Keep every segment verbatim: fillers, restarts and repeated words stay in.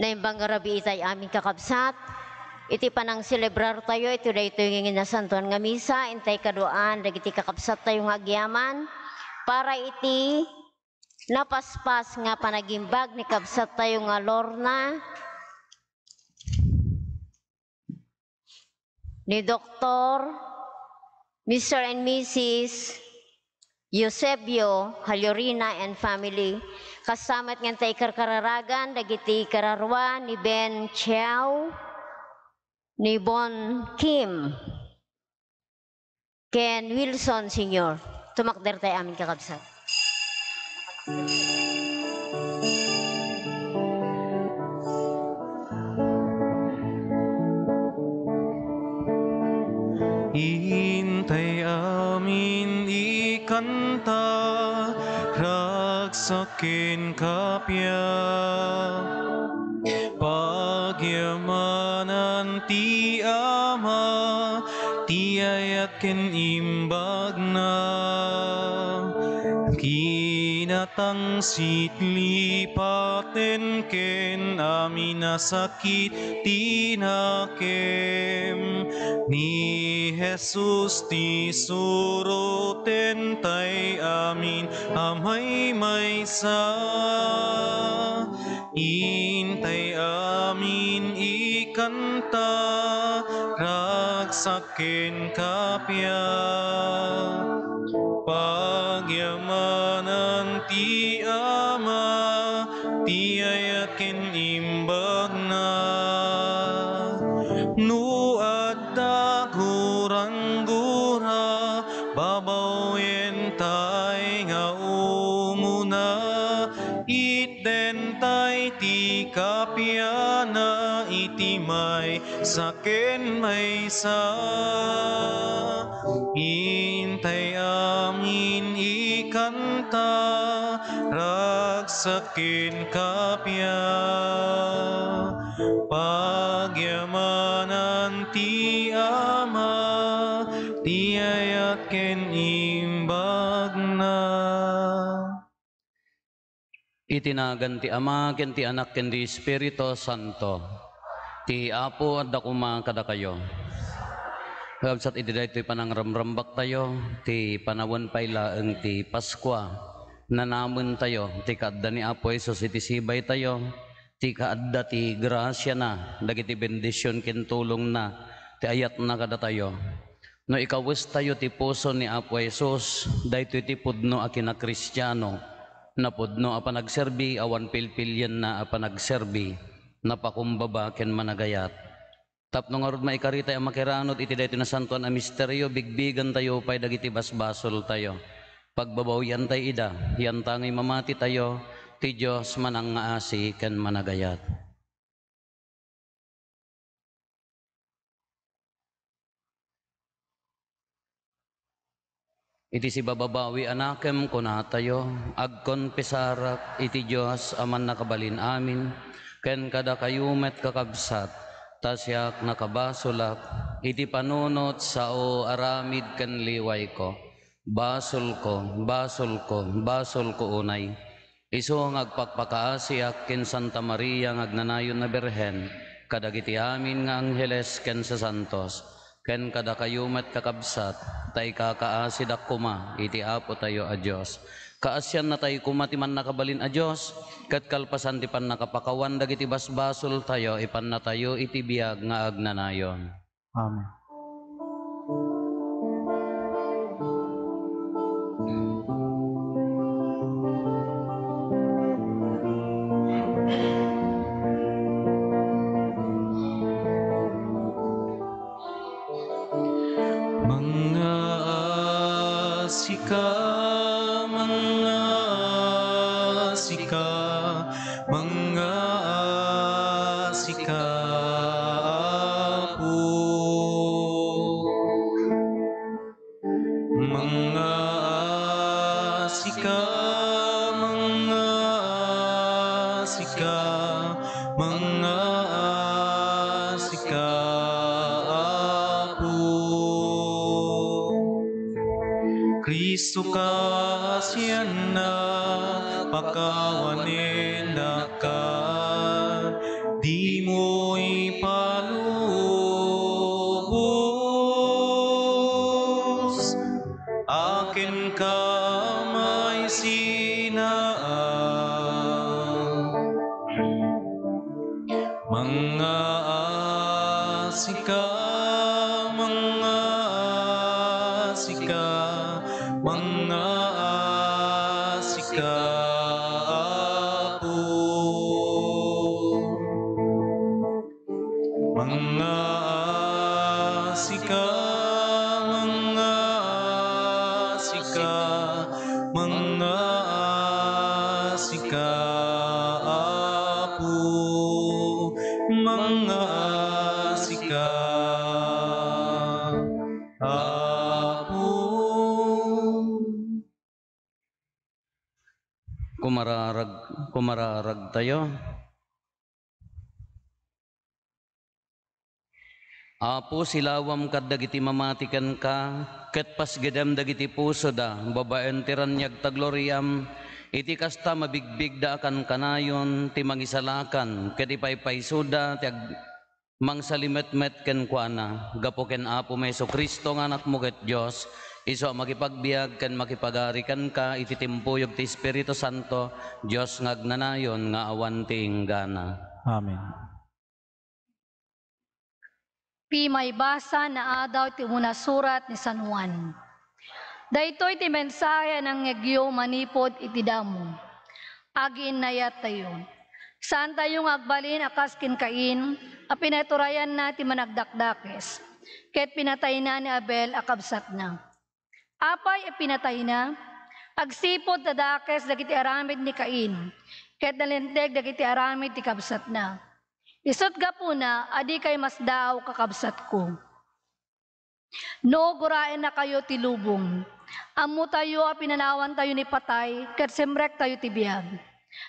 Naimbag nga rabii itay amin, kakabsat, iti panangselebrar tayo iti daytoy nga nasantoan nga misa, intay kaduaan dagiti kakabsat tayo nga agyaman para iti napaspas nga panagimbag ni kabsat tayo nga Lorna, ni Doktor, Mister and Missus Eusebio Hallorina and family. Kasta met nga intay ikarkararagan dagiti ikararua ni Ben Chiao, ni Bon Kim, ken Wilson Senior. Tumakder tay amin, kakabsat. Intay amin ikanta, ragsak ken kappia. Pagyamanan ti Ama, ti ayat ken imbagna. Kinatangsit lipaten ken amin a sakit ti nakem. Ni Jesus ti suroten tay amin a maymaysa. Intay amin ikanta, ragsak ken kappia. Pagyamanan ti Ama, ti ayat ken imbagna. No adda guranggura, babawientay nga umuna, itdentay ti kappiana iti maysa ken maysa. Intay amin ikanta, ragsak ken kappia. Pagyamanan ti Ama, ti ayat ken imbagna. Iti nagan ti Ama, ken ti Anak, ken ti Espiritu Santo. Ti Apo adda koma kadakayo. Kakabsat, iti daytoy panangramrambaktayo, ti panawen pay laeng ti Paskua. Nanamentayo ti kaadda ni Apo Jesus iti sibaytayo, ti kaadda ti grasiana, dagiti bendision ken tulongna, ti ayatna kadatayo. No ikawestayo ti puso ni Apo Jesus, daytoy ti pudno a kinakristiano, napudno a panagserbi, awan pilpilienna a panagserbi, napakumbaba ken managayat. Tapno ngarud maikaritay a makiranod iti daytoy nasantoan a misterio, bigbigantayo pay dagiti basbasoltayo. Pagbabawiantay ida, yantangay mamatitayo, ti Dios manangngaasi ken managayat. Iti sibababawi a nakem, kunatayo, agkonfesarak iti Dios a Mannakabalin-amin, ken kadakayo met, kakabsat, ta siak nakabasolak iti panunot sao aramid ken liwayko. Basolko, basolko, basolko unay. Isu nga agpakpakaasiak ken Santa Maria nga agnanayon a Birhen, kadagiti amin nga angheles ken sasantos, ken kadakayo met, kakabsat, ta ikakaasidak koma iti Apotayo a Dios. Kaasiannatay koma ti Mannakabalin a Dios, ket kalpasan ti pannakapakawan dagiti basbasoltayo, ipannatayo iti biag nga agnanayon. Amen. Mangngaasika, mangngaasika, mangngaasika, Apo. Mangngaasika, mangngaasika, mangngaasika, Apo. Cristo, kaasiannak, pakawanen daka. Dimo ipalubos a kenka may sinaan. Mangngaasika, mangngaasika, mangngaasika, Apo. Mangngaasika, mangngaasika, mangngaasika, Apo, mangngaasika, Apo. Kumararag-, kumararagtayo. Apo, silawam kadagiti mamati kenka, ket pasgidem dagiti pusoda, babaen ti raniag ta gloriam, iti kasta, mabigbigda a kankanayon ti mangisalakan, ket ipaypaysoda ti ag-, mangsalimetmet kenkuana. Gapu ken Apomi Jesu-Cristo nga Anakmo ket Dios, isu a makipagbiag ken makipagari kenka iti timpuyog ti Espiritu Santo, Dios nga agnanayon nga awan ti inggana. Amen. Ti maibasa nga adaw ti umuna surat ni San Juan. Daytoy ti mensahe a nangngegyo manipud iti damo. Agiinnayattayo. Saantayo nga agbalin a kas ken Cain a pinaturayanna ti Managdakdakes, ket pinatayna ni Abel a kabsatna. Apay a pinatayna? Agsipud ta dakes dagiti aramid ni Cain, ket nalinteg dagiti aramid ti kabsatna. Isut' gapuna a dikay masdaaw, kakabsatko. No guraennakayo ti lubong, ammotayo a pinanawantayo ni patay ket simrektayo ti biag.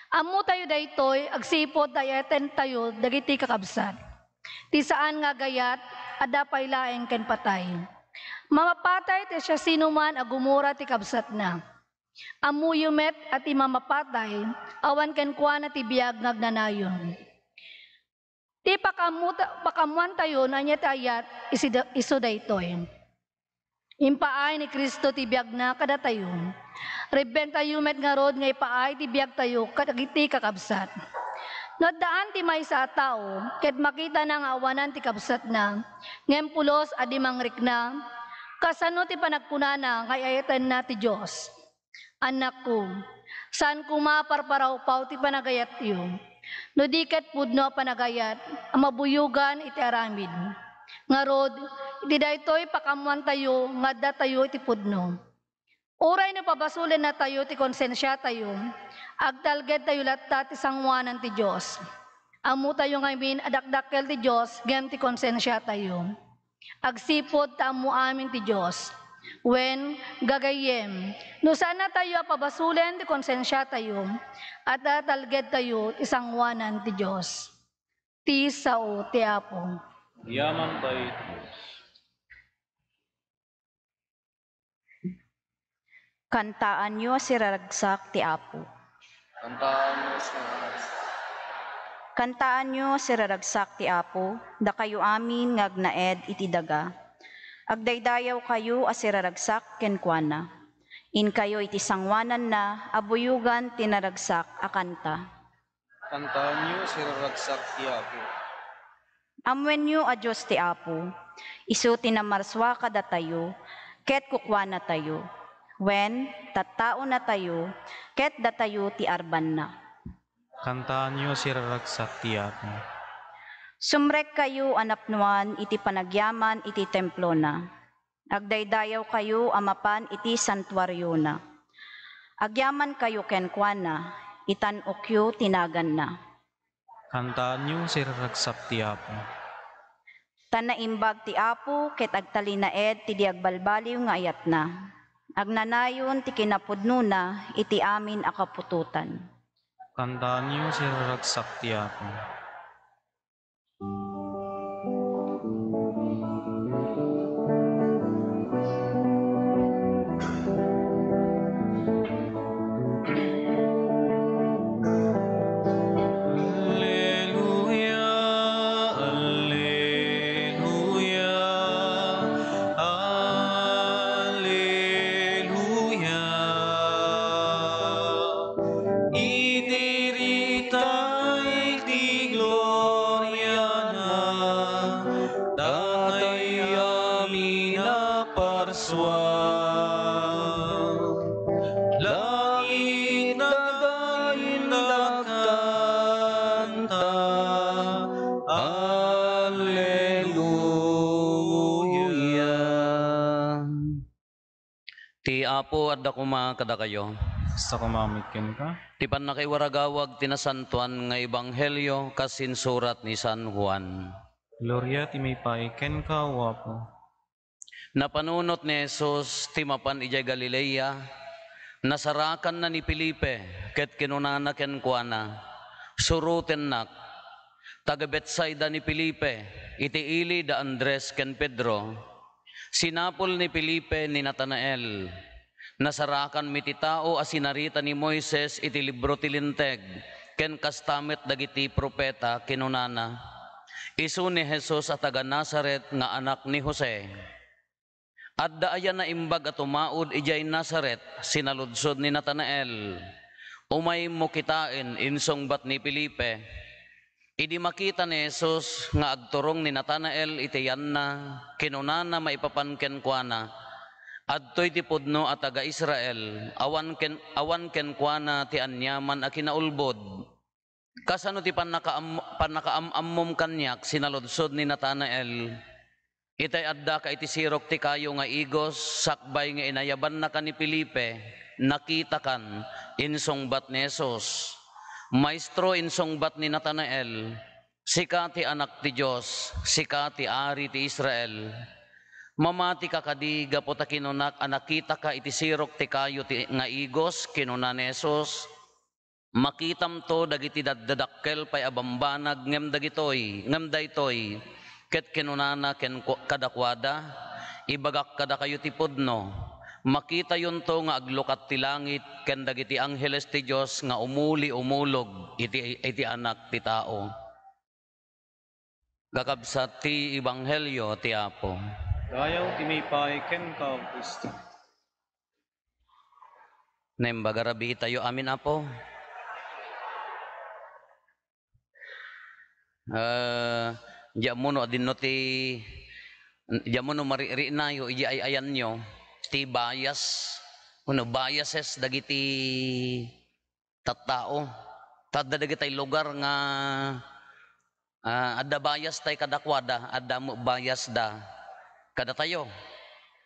Ammotayo daytoy agsipud ta ay-ayatentayo dagiti kakabsat. Ti saan nga agayat, adda pay laeng ken patay. Mamapatay ti siasinoman a gumura ti kabsatna. Ammoyo met a ti mamapatay, awan kenkuana ti biag nga agnanayon. Ti pakaammo-, pakaammoantayo no ania ti ayat, isi-, isu daytoy. Impaay ni Cristo ti biagna kadatayo. Rebbengtayo met ngarud nga ipaay ti biagtayo kadagiti kakabsat. No addaan ti maysa a tao, ket makitana nga awanan ti kabsatna, ngem pulos a di mangrikna, kasano ti panagkunana nga ay-ayatenna ti Dios? Annakko, saan koma a parparawpaw ti panagayatyo. No di ket pudno a panagayat a mabuyogan iti aramid. Ngarud, iti daytoy pakaammoantayo nga addatayo iti pudno. Uray no pabasolennatayo ti konsensiatayo, agtalgedtayo latta ti sangoanan ti Dios. Ammotayo ngamin a dakdakkel ti Dios ngem ti konsensiatayo. Agsipud ta ammo amin ti Dios. Wen, gagayyem, no saannatayo a pabasolen ti konsensiatayo, adda talgedtayo ti sangoanan ti Dios. Ti sao ti Apo. Yaman pay ti Dios. Kantaanyo a siraragsak ti Apo. Kantaanyo a siraragsak. Kantaanyo a siraragsak ti Apo, dakayo amin nga agnaed iti daga. Agdaydayawkayo a siraragsak kenkuana. Inkayo iti sangoananna a buyogan ti naragsak a kanta. Kantaanyo a siraragsak ti Apo. Ammoenyo a Dios ti Apo, isu ti namarsua kadatayo, ket kukuanatayo. Wen, tattaonatayo, ket datayo ti arbanna. Kantaanyo a siraragsak ti Apo. Sumrekkayo a napnoan iti panagyaman iti templona. Agdaydayawkayo a mapan iti santuariona. Agyamankayo kenkuana, itan-okyo ti naganna. Kantaanyo a siraragsak ti Apo. Ta naimbag ti Apo ket agtalinaed ti di agbalbaliw nga ayatna. Agnanayon ti kinapudnona iti amin a kaputotan. Kantaanyo a siraragsak ti Apo. Alleluia, Langit nagandakanta. Alleluia. Ti Apo adda koma kadakayo. Kasta koma met kenka. Ti pannakaiwaragawag ti nasantoan nga ebanghelio kas insurat ni San Juan. Gloria ti maipaay kenka, O Apo. Napanunot ni Jesus ti mapan idiay Galilea. Nasarakanna ni Felipe ket kinunana kenkuana, "Surotennak." Taga Betsaida ni Felipe, iti ili da Andres ken Pedro. Sinapul ni Felipe ni Natanael. Nasarakanmi ti tao a sinarita ni Moises iti libro ti Linteg, ken kasta met dagiti profeta, kinunana. Isu ni Jesus a taga Nazaret nga anak ni Jose. Adda aya naimbag a tumaud idiay Nazaret, sinaludsod ni Natanael. "Umaymo kitaen," insungbat ni Felipe. Idi makita ni Jesus nga agturong ni Natanael iti yanna, kinunana maipapan kenkuana, "Adtoy ti pudno a taga-Israel, awan ken-, awan kenkuana ti aniaman a kinaulbod." "Kasano ti pannakaam-, pannakaam-ammom kaniak?" sinaludsod ni Natanael. "Itay addaka iti sirok ti kayo nga igos, sakbay nga inayabannaka ni Felipe, nakitakan," insungbat ni Jesus. "Maestro," insungbat ni Natanael, "sika ti Anak ti Dios, sika ti Ari ti Israel. Mamatika kadi gapu ta kinunak a nakitaka iti sirok ti kayo ti, nga igos?" kinuna ni Jesus. "Makitamto dagiti daddadakkel pay a bambanag ngem dagitoy, ngem daytoy." Ket kinunana ken-, kadakuada, "Ibagak kadakayo ti pudno, makitayonto nga aglukat ti langit ken dagiti angheles ti Dios nga umuli-umulog iti, iti Anak ti Tao." Kakabsat ti ebanghelio ti Apo. Dayaw ti maipaay kenka, O Cristo. Naimbag a rabii tayo amin, Apo. Eh, di ammo no adinno ti, di ammo no maririinayo, idi ay-ayanyo, ti bias, wenno biases dagiti tattao. Ta adda dagiti lugar nga, ah, adda bias tay kadakuada, adda met bias da kadatayo.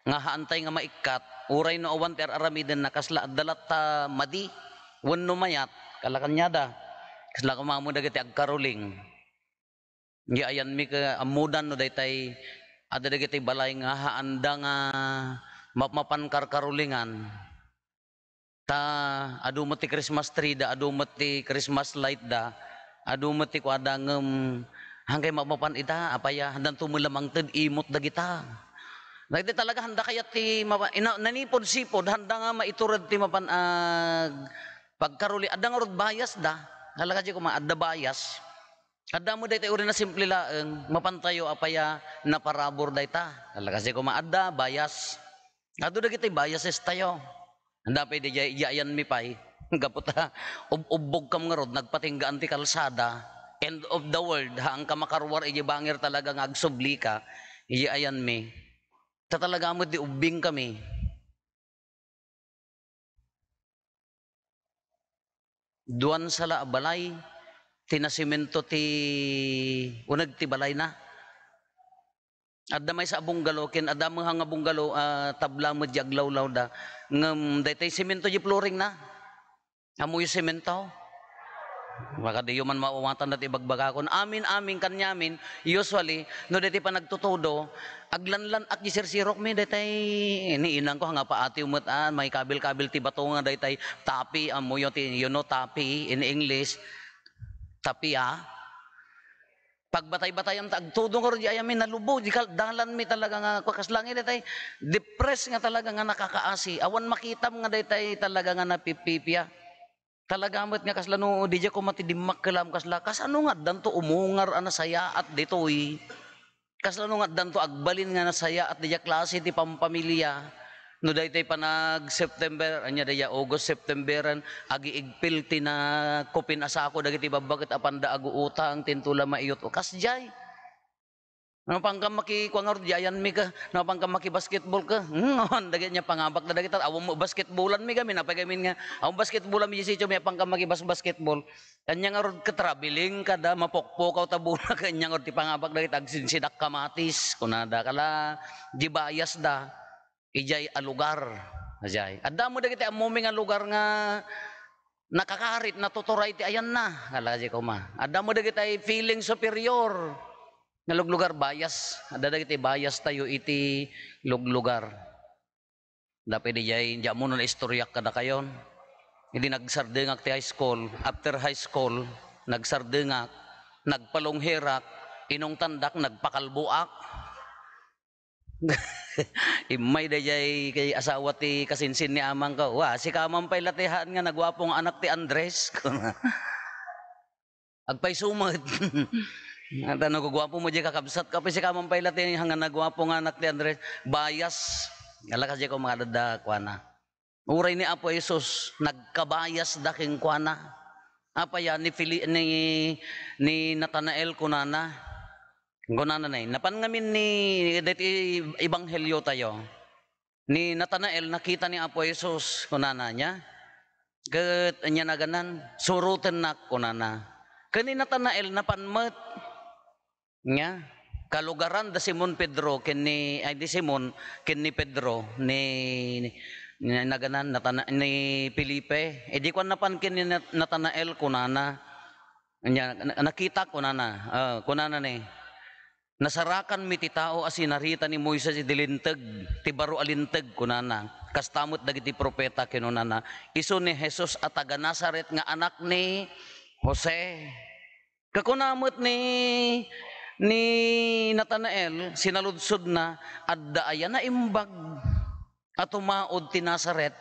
Nga haantay nga maikkat, uray no awan ti ar-aramidenna, kasla adda latta madi, wenno mayat, kala kaniada. Kasla koma met dagiti agkaruling. Idi ayanmi ket ammodan no daytay, adda dagiti balay nga haanda nga mapmapan karkarulingan. Ta adu met ti Christmas tree da, adu met ti Christmas light da, adu met ti kuada, ngem hankay mapmapan ita, apay a, haandanto met la mangted imot dagita. Dagiti talaga handa kayat ti mapa-, ina-, nanipud sipud, handa nga maitured ti mapan ag-, pagkaruli, adda ngarud bias da. Kala kasi koma, adda bias. Adda met dayta uray a simple laeng, mapantayo apay a naparabur dayta. Kala kasi koma, adda bias. Adu dagiti biases tayo. Anda pay di jay, di ayanmi pay. Gapu ta ub-, ubbogkam ngarud, nagpatinggaan ti kalsada. End of the world, haanka makaruar iti bangir talaga nga agsublika. Di ayanmi. Ta talaga met di ubbingkami. Duan sala a balay ti nasemento ti uneg ti balayna. Adda maysa a bungalow, ken adda met nga bungalow a tabla met di aglawlawda. Ngem daytoy semento di flooringna. Ammoyo semento? Baka diyo man maawatan daytoy ibagbagakon. Amin, amin, kaniamin, usually, no daytoy panagtutudo, aglanlan-ak di sirsirokmi, daytoy ni inangko, nga paatiw met, ah, maikabil-kabil ti bato nga daytoy tapi, ammoyo ti, you know, tapi in English, tapi, ah. Pagbatay-batayan ta agtudo ngarud di ayami, nalubog di kal-, dalanmi talaga nga, kua, kasla nga daytay, depressed nga talaga nga nakakaasi. Awan makitam nga daytay talaga nga napipipia. Talaga met nga kasla no, di diak koma ti dimmakkelam kasla, kasano nga addanto umungar a nasayaat ditoy? Kasla no nga addanto agbalin nga nasayaat diay klase ti pampamilia? No daytoy panag-September, ania dayta, August, September, agiigpil ti nakupin a sako dagiti babbaket a panda aguutang, tinto la maiyot, o kasdiay. Napankam maki-, kua ngarud, di ayanmi ka, napankam maki-basketball ka. Hmm, dagiti ania pangabak da dagita, awan mo basketballanmi gamin, apay gamin nga, awan basketballanmi, Jessica, may apankam makibas-basketball. Ania ngarud ka, traveling ka da, mapukpukaw ta buna ka, ania ngarud ti pangabak dagita, agsinsidak kamatis, kunada, kala, di bias da. Idiay a lugar. Idiay. Adda mo dagiti ammumi nga lugar nga nakakarit, natuturay ti ayanna. Kala di koma. Adda mo dagiti feeling superior nga luglugar, bias. Adda dagiti bias tayo iti luglugar. Dapay diay, diay ammo no naistoryak kadakayon. Idi nagsardengak ti high school, after high school, nagsardengak, nagpalunghirak, inungtandak, nagpakalboak. Immay daydiay kay asawa ti kasinsin ni amangko, "Wa, sika man pay la ti haan nga naguapo nga anak ti Andres." Agpayso met. Ata no guguapo mo diay kakabsat ka, apay sika man pay la ti haan nga naguapo nga anak ti Andres. Bias. Ala, kasdiay ko makadada, kuana. Uray ni Apo Jesus, nagkabias da kenkuana. Apay a ni Fili-, ni, ni Natanael kunana. Kunana ni, napan ngamin ni, daytoy ebanghelio tayo. Ni Natanael, nakita ni Apo Jesus, kunana niya. Ket ania naganan, "Surotennak," kunana. Ken ni Natanael, napan met. Nia, kalugaran da Simon Pedro ken ni, ay, di Simon, ken ni Pedro, ni, ni naganan, Natana-, ni Felipe. Idi kuan napan ken ni Nat-, Natanael, kunana, nia, na-, nakita, kunana, ah, kunana ni, "Nasarakanmi ti tao a sinarita ni Moises idi Linteg, ti baro a Linteg," kunana. "Kasta met dagiti profeta," kinunana. Isu ni Jesus a taga Nazaret nga anak ni Jose. Kakuna met ni, ni Natanael, sinaludsodna, "Adda aya naimbag a tumaud ti Nazaret?"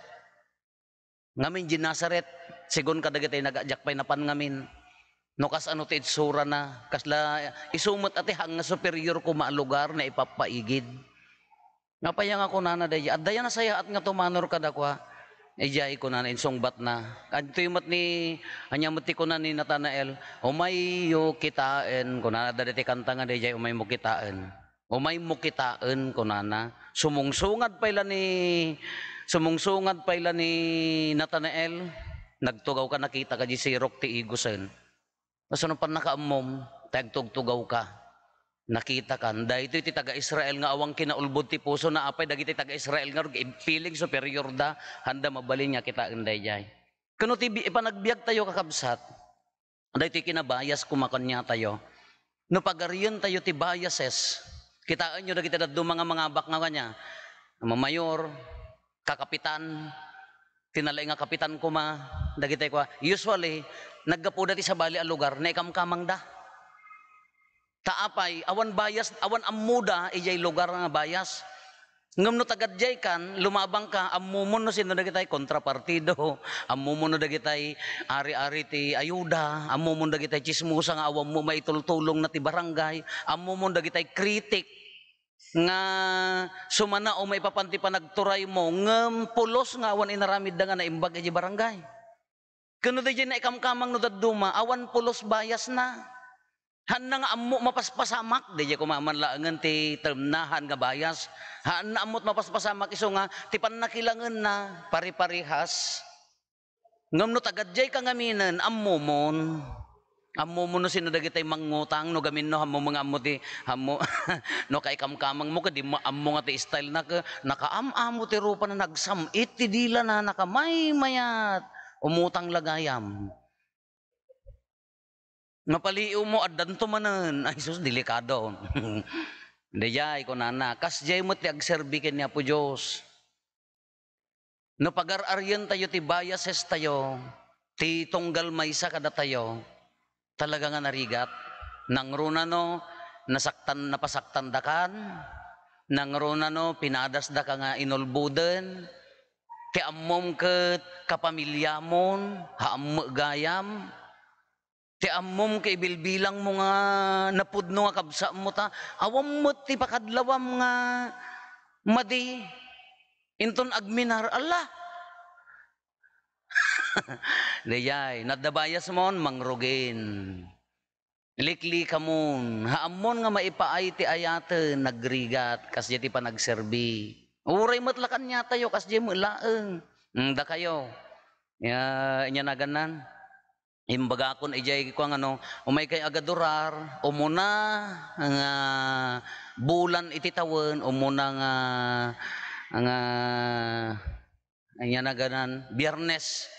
Ngamin di Nazaret, segun kadagiti nag-, diak pay napan ngamin. No kasano ti itsurana, kasla isu met a ti haan nga superior koma a lugar nga ipappaigid. Apay nga kunana daydiay, "Adda aya nasayaat nga tumanor kadakuada?" Idiay kunana, insungbatna. Adtoy met ni, ania met ti kuna ni Natanael, "Umayyo kitaen," kunana, adda daytoy kanta nga daydiay, "Umaymo kitaen. Umaymo kitaen," kunana. Sumungsungad pay la ni, sumungsungad pay la ni Natanael, "Nagtugawka, nakitaka diay sirok ti igosen." Kasano pannakaammom, ta agtugtugawka? Nakitakan. Daytoy ti taga-Israel nga awan kinaulbod ti pusona. Apay dagiti taga-Israel nga feeling superior da, haanda mabalin nga kitaen daydiay. Kano ti bi-, panagbiag tayo, kakabsat, daytoy kinabias koma kaniatayo. No pagarientayo ti biases, kitaenyo dagiti dadduma nga mangabak nga kania, mamayor, kakapitan, ti nalaing nga kapitan koma, dagitay kua, usually, naggapuda ti sabali a lugar, naikamkamangda. Ta apay, awan bias, awan ammoda idiay lugar nga bias. Ngem no taga diay kan, lumabangka, ammomon no sino dagitay kontrapartido, ammomon no dagitay ari-ari ti ayuda, ammomon dagitay tsismosa nga awan mo maitultulongna ti barangay, ammomon dagitay kritik nga sumana o maipapan ti panagturaymo, ngem pulos nga awan inaramidda nga naimbag idiay barangay. Ken no daydiay naikamkamang no dadduma, awan pulos biasna. Haanna nga ammo mapaspasamak, daydiay koma man laengen ti termna, haan nga bias. Haanna ammo ti mapaspasamak isu nga ti pannakilangenna, pariparehas. Ngem no taga diay ka ngaminen, ammomon. Ammomon no sino dagitay mangngutang, no gamin no, ammomon nga ammo ti, ammo, no kaikamkamangmo, ket di mo ammo nga ti style na, ke, nakaam-amo ti rupana, nagsam-it ti dilana, nakamaymayat. Umutang la gayam. Mapaliiwmo, addanto manen. Ay, sus, delikado. Daydiay, kunana, kasdiay met ti agserbi ken ni Apo Dios. No pagar-arientayo ti biases tayo, ti tunggal maysa kadatayo, talaga nga narigat. Nangruna no nasaktan, napasaktandakan, nangruna no pinadasdaka nga inulboden, ti ammom ket kapamiliamon, ha ammo gayam, ti ammom ket ibilbilangmo nga napudno nga kabsatmo, ta awan met ti pakadlawam nga madi. Inton agminar, Allah! Daydiay, no adda biasmon, mangrugin. Liklikamon, ha ammon nga maipaay ti ayaten, nagrigat, kasdiay ti panagserbi. Uray met la kaniatayo, kasdiay met laeng. Mm, dakayo. Ya, ania nagannan? Imbagakon idiay kua nga no, umaykayo agadurar, umuna nga bulan iti tawen, umuna nga, nga, ania nagannan, Biyernes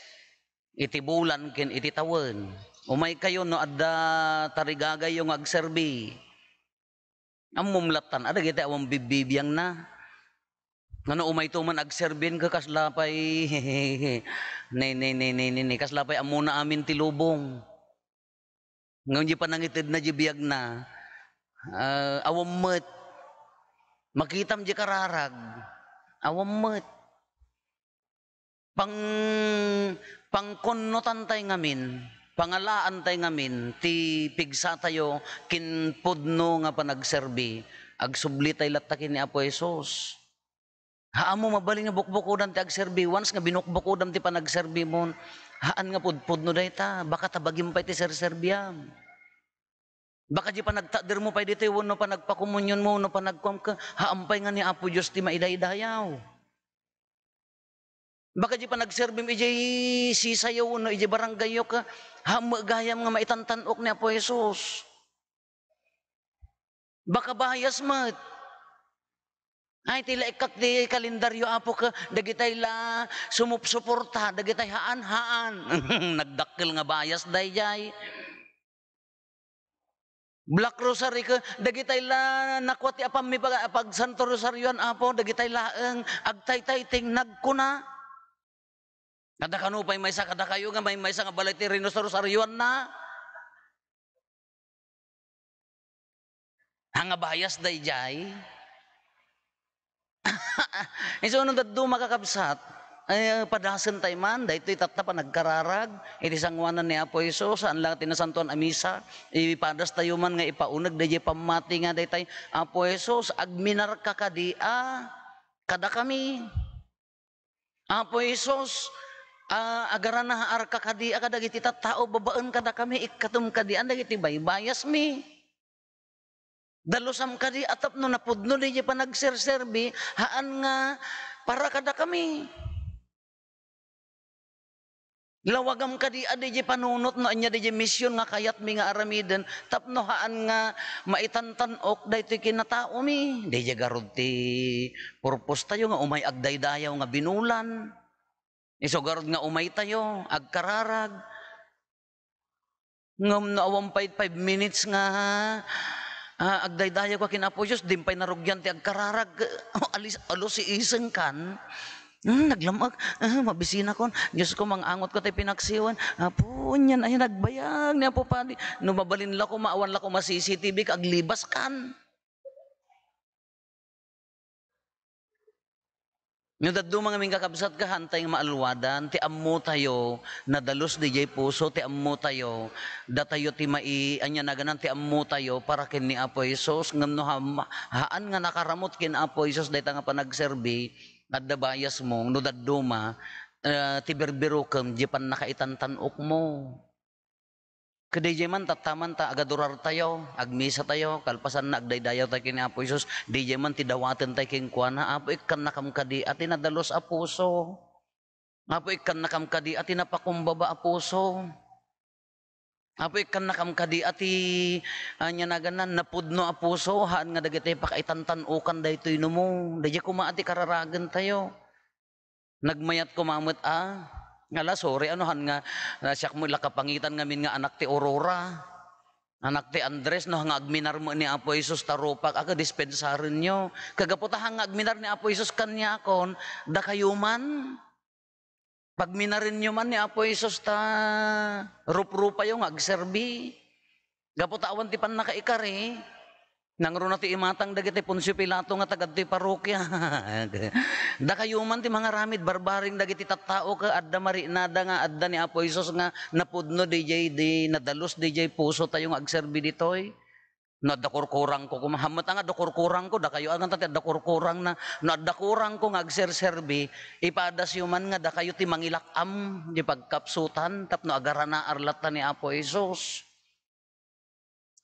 iti bulan ken iti tawen. Umaykayo no adda tarigagayyo nga agserbi. Ammom lattan a dagiti awan bibbibiangna. Ngano umayto man agserbin ket kasla pay ne, ne, ne, ne, ne, ne, kasla pay ammona amin ti lubong. Ngem di panangitedna di biagna, ah, awan met. Makitam di kararag, awan met. Pang-, pangkunnotantay ngamin, pangalaantay ngamin ti pigsatayo ken pudno nga panagserbi, agsublitay latta ken ni Apo Jesus. Haan mo mabalin nga bukbukodam ti agserbi, once nga binukbukodam ti panagserbimon, haan nga pudpudno dayta, baka ta bagim pay ti serserbiam. Baka di panagtakdermo pay ditoy wenno panagpakomunionmo wenno panagkuam ket haan pay nga ni Apo Dios ti maidaydayaw. Baka di panagserbim idiay sisayo wenno idiay barangayyo ket haan met gayam nga maitantan-ok ni Apo Jesus. Baka bias met. Ay, ti la ikkak ti kalendaryo, Apo, ket dagitay la sumupsuporta, dagitay haan, haan. Nagdakkel nga bias daydiay. Black Rosary ket dagitay la nakua ti apammi pag-, pagsanto rosarioan, Apo, dagitay laeng agtaytayting nagkuna. Adda kano pay maysa kadakayo nga maymaysa nga balay ti rinos-rosarioanna? Haan nga bias daydiay. Isu no dadduma, kakabsat, eh, padasentayo man daytoy tatta panagkararag iti sangoanan ni Apo Jesus, saan la ti nasantoan a misa, ipadastayo man nga ipauneg daydiay pammati nga daytay, Apo Jesus, agminarka kadi a kadakami. Apo Jesus, a-, agaranaarka kadi a kadagiti tattao babaen kadakami, ikkatem kadi a dagiti baybayasmi. Dalusam kadi a tapno napudno daydiay panagserserbi, haan nga para kadakami. Lawagam kadi a daydiay panunot no ania daydiay mision nga kayatmi nga aramiden tapno haan nga maitantan-ok daytoy kinataomi. Daydiay garud ti purpose tayo nga umay agdaydayaw nga binulan. Isu garud nga umaytayo, agkararag. Ngem no awan pay five minutes nga, ah, agdaydayawka ken Apo Dios, din pay narugian ti agkararag, alis-, alusiisengkan. Hmm, naglam-ak, ah, mabisinakon. Diosko, mang-angotko ti pinaksiwan. Apo, anian aya nagbayag ni Apo Padi. No mabalin la koma, awan la koma C C T V, aglibaskan. No dadduma ngamin, kakabsat, ket haantay nga maalwadan ti ammotayo, nadalus daydiay puso ti ammotayo, datayo ti mai-, ania nagannan ti ammotayo para ken ni Apo Jesus, ngem no ham-, haan nga nakaramut ken Apo Jesus dayta nga panagserbi, adda biasmo, no dadduma, eh, ti birbirokem, di pannakaitantan-okmo. Ket daydiay man, tattaman ta agadurartayo, agmisatayo, kalpasanna, agdaydayawtayo ken ni Apo Jesus, daydiay man ti dawatentayo kenkuana, Apo, ikkannakam kadi a ti nadalus a puso. Apo, ikkannakam kadi a ti napakumbaba a puso. Apo, ikkannakam kadi a ti, ania nagannan, napudno a puso, haan nga dagiti pakaitantan-okan daytoy numo. Daydiay koma a ti kararagentayo. Nagmayat koma met a, ngala, sorry, ano, han nga, ah, siak mo la kapangitan ngamin nga anak ti Aurora, anak ti Andres, no, nga agminar mo ni Apo Jesus ta rupak, aga, dispensarenyo. Kagapu ta han nga agminar ni Apo Jesus kaniakon, dakayo man. Pagminarenyo man ni Apo Jesus ta ruprupayo nga agserbi. Gapu ta awan ti pannakaikari, nangruna ti imatang dagiti Poncio Pilato nga tagadtoy parrokia. Dakayo man ti mangaramid barbareng dagiti tattao ket adda marinada nga adda ni Apo Jesus nga napudno didiay, di nadalus didiay pusotayo nga agserbi ditoy. No adda kurkurangko, koma, hammet nga adda kurkurangko, dakayo aganta ti adda kurkurangna. No adda kurangko nga agserserbi, ipadasyo man nga dakayo ti mangilak-am di pagkapsutan tapno agaranaar latta ni Apo Jesus.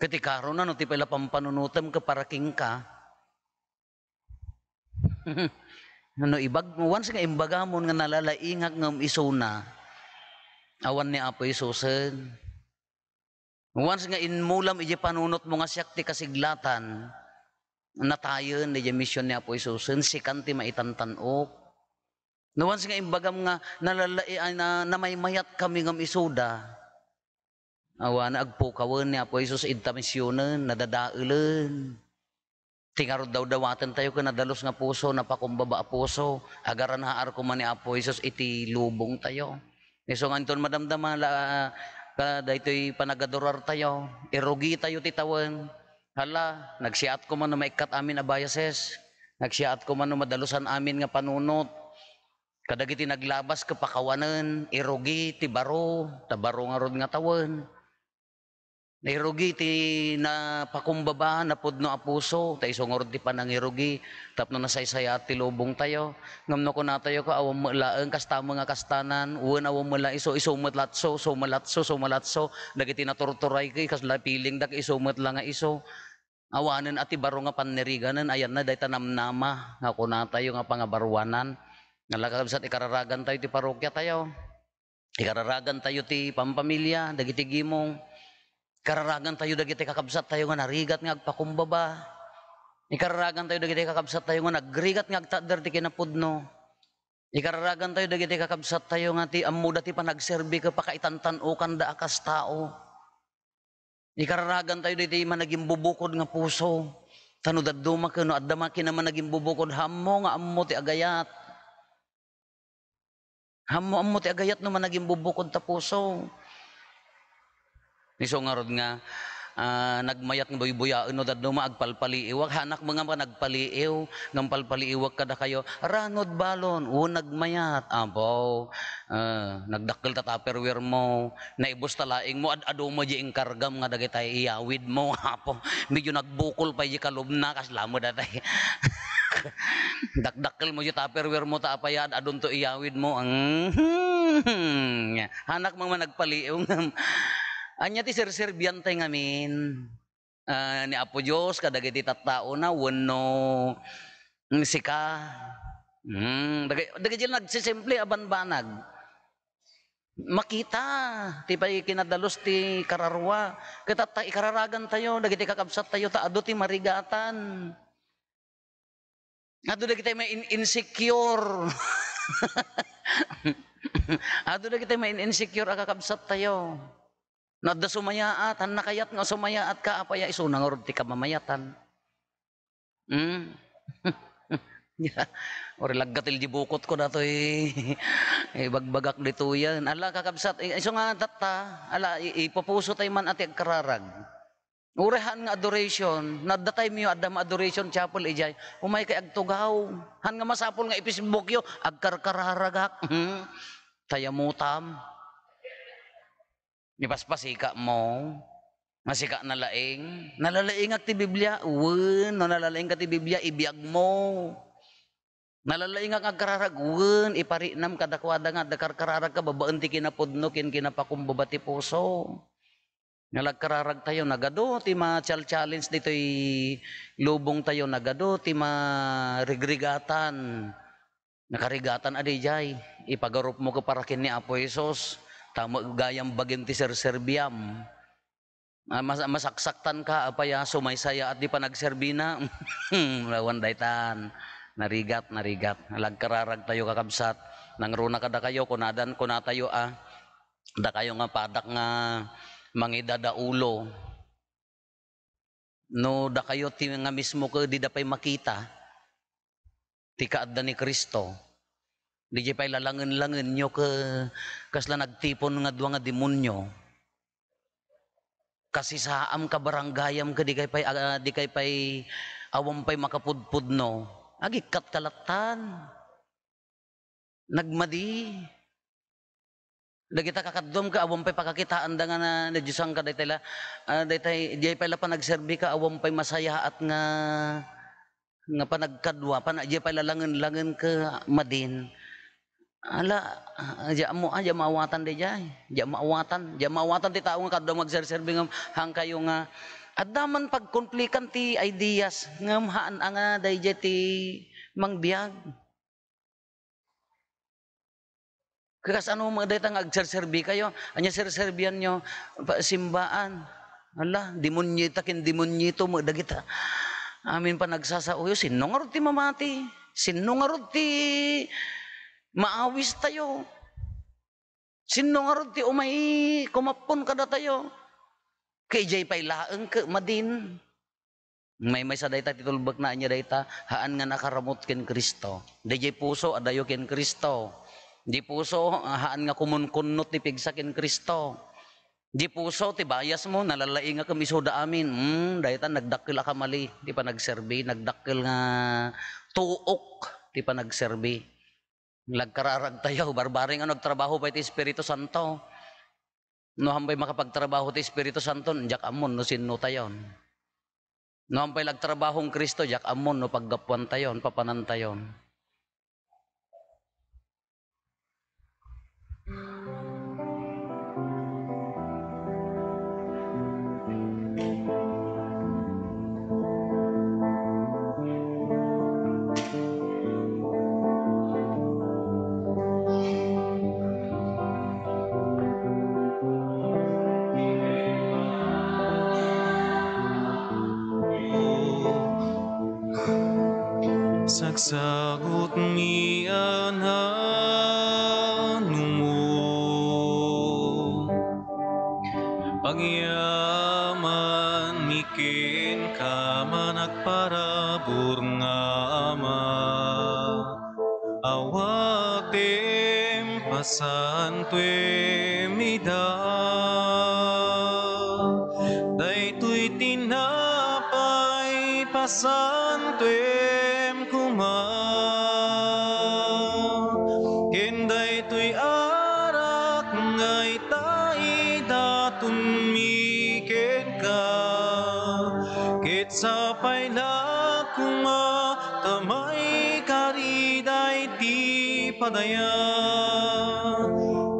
Ket ikaruna, no ti pay la pampanunotem ket para kenka. No ibag-, once nga imbagamon nga nalalaingak ngem isuna, awan ni Apo Jesusen. Once nga inmulam idiay panunotmo nga siak ti kasiglatan, natayen idiay mision ni Apo Jesusen, sikan ti maitantan-ok. No once nga imbagam nga nalala-, ay, na, namaymayatkami ngem isuda, awan, agpukawen ni Apo Jesus, inta misionen, nadadaelen. Ti ngarud dawdawatentayo ken nadalus nga puso, napakumbaba a puso, agaranhaar koma ni Apo Jesus iti lubongtayo. Isu nga inton madamdama la, ka daytoy panagadurartayo, irugitayo ti tawen. Hala, nagsiat koma no maikkat amin a biases, nagsiat koma no madalusan amin nga panunot. Kadagiti naglabas ket pakawanen, irugi ti baro, ta baro ngarud nga tawen. Irugi ti napakumbaba, napudno a puso, ta isu ngarud ti panangirugi tapno nasaysayaat ti lubongtayo. Ngem no kunatayo, "Ka awan met laeng, kasta met nga kastanan, wen awan met la isu, isu met latso, isu met latso, isu met latso, dagiti naturturay ket kasla feeling da, isu met la nga isu." Awanen a ti baro nga panniriganen, ayanna dayta namnama nga kunatayo nga pangabaruanan. Nga la, kakabsat, ikararagantayo ti parokiatayo. Ikararagantayo ti pampamilya, dagiti gimong. Ikararagantayo dagiti kakabsattayo nga narigat nga agpakumbaba. Ikararagantayo dagiti kakabsattayo nga nagrigat nga agtadder ti kinapudno. Ikararagantayo dagiti kakabsattayo nga ti ammoda ti panagserbi ket pakaitantan-okanda a kas tao. Ikararagantayo daytoy managimbubukod nga puso. Ta no dadduma ken no adda makina managimbubukod, hammo nga ammo ti agayat. Hammo ammo ti agayat no managimbubukod ta puso. Isu ngarud nga, ah, nagmayat nga buybuyaen no dadduma agpalpaliiwak. Hanak met nga nagpaliiw, ngem palpaliiwak kadakayo. Ranod balon, o nagmayat. Apo, ah, nagdakkel ta Tupperware mo. Naibus ta laeng mo, ad-adu mo di inkargam nga dagitay iyawid mo, Apo. Medyo nagbukol pay di kalubna, kasla mo datay. Dakdakkel mo di Tupperware mo, ta apay ad-adunto iyawid mo. Ang, hanak mang managpaliiw ngem. Ania ti serserbiantay ngamin? Ah, ni Apo Dios kadagiti tattaona wenno, mm, sika. Mm, dagi-, dagiti nagsisimple a banbanag. Makita ti pay kinadalus ti kararua. Ket tatta, ikararagantayo dagiti kakabsattayo ta adu ti marigatan. Adu dagiti main-, insecure. Adu dagiti main-, insecure a kakabsattayo. No adda sumayaat, han nakayat nga sumayaat ka, apay a isuna ngarud ti kamamayatan? Hmm? Uri laggatil di bukot ko datoy ibagbagak ditoyen. Ala, kakabsat, i-, isu nga tatta, ala, i-, ipupuso tayo man a ti agkararag. Uri han nga adoration, no adda time yo, adda ma adoration chapel, ijay, umay kay agtugaw. Han nga masapul nga i-Facebook yo, agkarkararagak. Hmm? Tayamutam. Ipaspasika mo, nga sika nalaing. Nalalaingak ti Biblia? Wen, no nalalaingka ti Biblia, ibiag mo. Nalalaingak nga agkararag? Wen, iparinam kadakuada nga adda karkararagka babaen ti kinapudno ken kinapakumbaba ti puso. Nga la agkararagtayo, nagadu ti ma-chal-challenge ditoy lubongtayo, nagadu ti marigrigatan. Nakarigatan a dijay, ipagarupmo ket para ken ni Apo Jesus, ta met gayam bagim ti serserbiam. Ah, mas-, masaksaktanka, apay a sumaysayaat di panagserbina? Awan daytan. Narigat, narigat. Ala agkararagtayo, kakabsat. Nangruna kadakayo, kunadan, kunatayo a, dakayo nga padak nga mangidadaulo. No dakayo ti nga mismo ket dida pay makita ti kaadda ni Cristo, dijay pay lalangen-langenyo ke-, kasla nagtipon nga dua nga demonio. Kasisaam ka barangayam ket dikay pay, ah, dikay pay awan pay makapudpudno. Agikkat ka lattan. Nagmadi. Dagita kakaduam ket awan pay pakakitaanda nga na, nadiosanka daytay la, ah, daytay, diay pay la panagserbika, awan pay masayaat nga, nga panagkadua, pana-, diay pay la langen-langen ket madin. Ala, ah, diay ammo, ah, diay maawatan daydiay. Diay maawatan, diay maawatan ti tao nga kaduam nga agserserbi nga hangkayo nga Adda man pagkonflikan ti ideas, ngem haan a nga daydiay ti mangbiag. Kasano met dayta nga agserserbi kayo? Ania serserbianyo? Pa-, simbaan. Ala, demonyo ita ken demonyo ito, met dagita. Amin panagsasao yo, sinno ngarud ti mamati? Sinno ngarud ti maawis tayo? Sinno ngarud ti umay kumappon kadatayo? Ket idiay pay laeng ket madin. Maymaysa dayta ti tulbekna, ania dayta, haan nga nakaramut ken Cristo. Daydiay puso, adayo ken Cristo. Di puso, haan nga kumunkunnot ti pigsa ken Cristo. Di puso, ti biasmo, nalalaingak ken isuda amin. Hmm, dayta, nagdakkel a kamali ti panagserbi, nagdakkel nga tuok ti panagserbi. Nagkararag tayo, barbareng ano, agtrabaho pay ti Espiritu Santo. No, haanpay makapagtrabaho ti Espiritu Santo, diak ammon no sinno tayon. No, haanpay la agtrabaho ni Cristo, diak ammon no paggapuan tayon, papanan tayon. Sagsagutmi a nanumo. Agyamanmi kenka, managparabur nga Ama. Awatem, pasantuem ida. Daytoy tinapay, pasantuem koma. Ken daytoy arak nga ita idatonmi kenka, ket sapay la koma ta maikari daytoy padaya.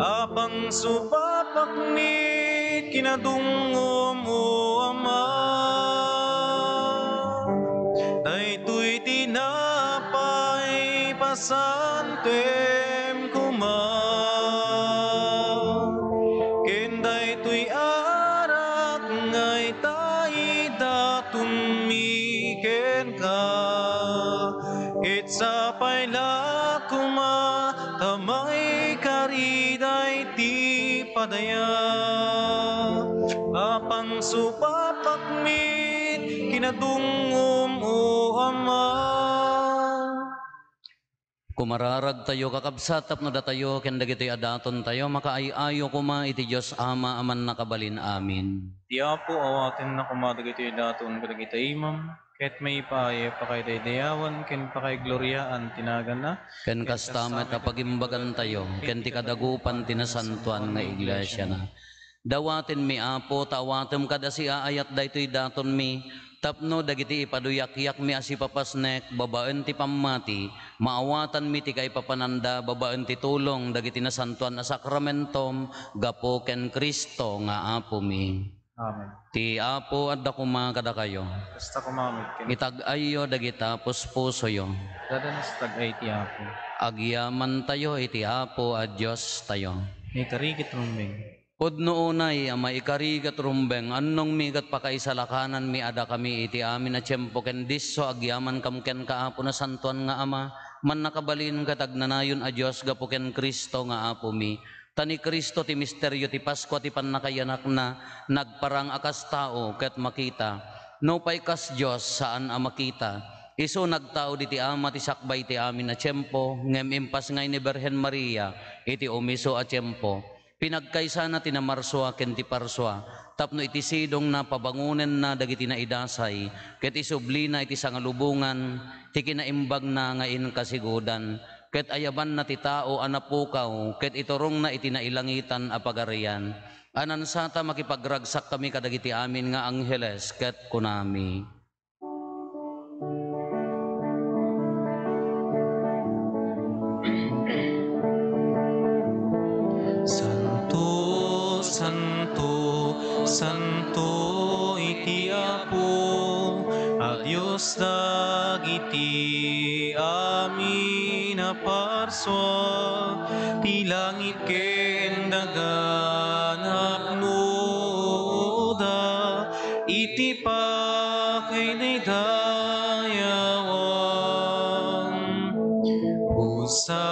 Apang supapakmi kinadungngom, O Ama. Daytoy tinapay, pasantuem koma. Ken daytoy arak nga ita idatonmi kenka, ket sapay la koma ta maikari daytoy padaya. Apang supapakmi kinadungngom, O Ama. Kumararagtayo, kakabsat, tapno datayo ken dagitoy a datontayo makaay-ayo koma iti Dios Ama a Mannakabalin Amin. Ti Apo awatenna koma dagitoy a daton kadagiti imam, ket maipaay a pakaidaydayawan ken pakaigloriaan ti naganna. Ken kasta met a pagimbagantayo ken ti kadagupan ti nasantoan nga iglesiana. Dawatenmi, Apo, ta awatem kad a siaayat daytoy datonmi, tapno dagiti ipaduyakyakmi a sipapasnek babaen ti pammati, maawatanmi ti kaipapananda babaen ti tulong dagiti nasantoan a sakramentom gapu ken Cristo nga Apomi. Amen. Ti Apo adda koma kadakayo. Kasta koma met ken. Itag-ayyo dagita puspusoyo. Dadanes tag-ay ti Apo. Agyamantayo iti Apo a Diostayo. Maikari ket rumbeng. Pudno unay a maikari ket rumbeng, annongmi ket pakaisalakananmi a dakami iti amin a tiempo ken disso agyamankam kenka, Apo, nasantoan nga Ama, mannakabalin ket agnanayon a Dios gapu ken Cristo nga Apomi. Ta ni Cristo ti misterio ti Paskua ti pannakaiyanakna, nagparang a kas tao ket makita. Nupay kas Dios, saan a makita. Isu nagtao diti Ama ti sakbay ti amin a tiempo, ngem impasngay ni Birhen Maria iti umiso a tiempo. Pinagkaysana ti namarsua ken ti parsua, tapno iti sidongna pabangonenna dagiti naidasay, ket isublina iti sangalubongan ti kinaimbagna nga inkasigudan. Ket ayabanna ti tao a napukaw, ket iturongna iti nailangitan a pagarian. Anansata, makipagragsakkami kadagiti amin nga angheles, ket kunami, Santo, santo, santo iti Ti Apo a Dios dagiti amin a parsua, ti langit ken daga napnoda iti pakaydayawan. Hosanna